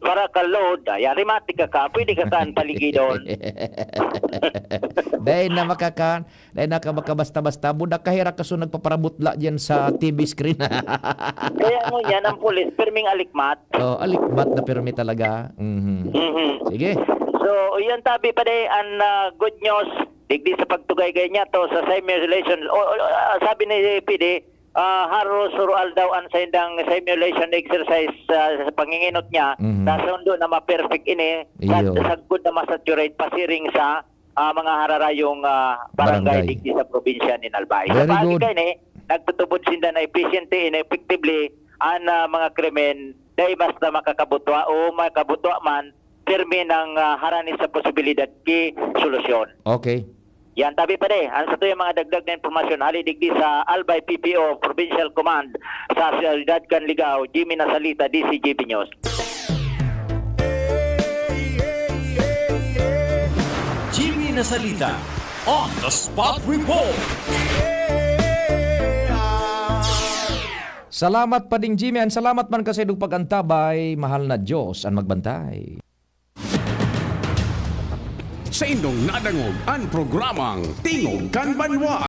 wara ka load, ay, ari, mati ka ka, pwede ka kaan paligidon. Dai na makakan, dai na ka makabasta-basta, budak ka hira kaso nagpaparabutla diyan sa T V screen. Kaya mo yan, ang pulis, pirming alikmat. Oh, alikmat na pirmi talaga. Mhm. Mhm. Sige. So, iyan tabi pa di, ang, ah, good news, digdi sa pagtugaygay niya to sa simulation. O, o, ah, sabi ni P D, ah, haros surual daw ang saindang simulation exercise, ah, sa panginginot niya. Mhm. Nasundo na ma-perfect ini, sa, Iyo. sagkod na ma-saturate, pasiring sa, ah, mga hararayong, ah, barangay Barangay. digdi sa probinsya ni Albay. Sa Very good. paagi kaini, nagtutubod sinda na efficiently and effectively an, ah, mga krimen, dai basta makakabutwa o makabutwa man, pirmi nang, ah, harani sa posibilidad ki solusyon. Okay. Yan, tabi pa de, ang sa tuyang mga dagdag na impormasyon, hali digdi sa Albay P P O Provincial Command sa Siyudad kan Ligao, Jimmy Nasalita, D C G B News. Jimmy Nasalita on the spot report. Salamat pa ding Jimmy, and salamat man kasaidong pag-antabay, mahal na Diyos an magbantay. Saindong nadangog an programang Tingog kan Banwa.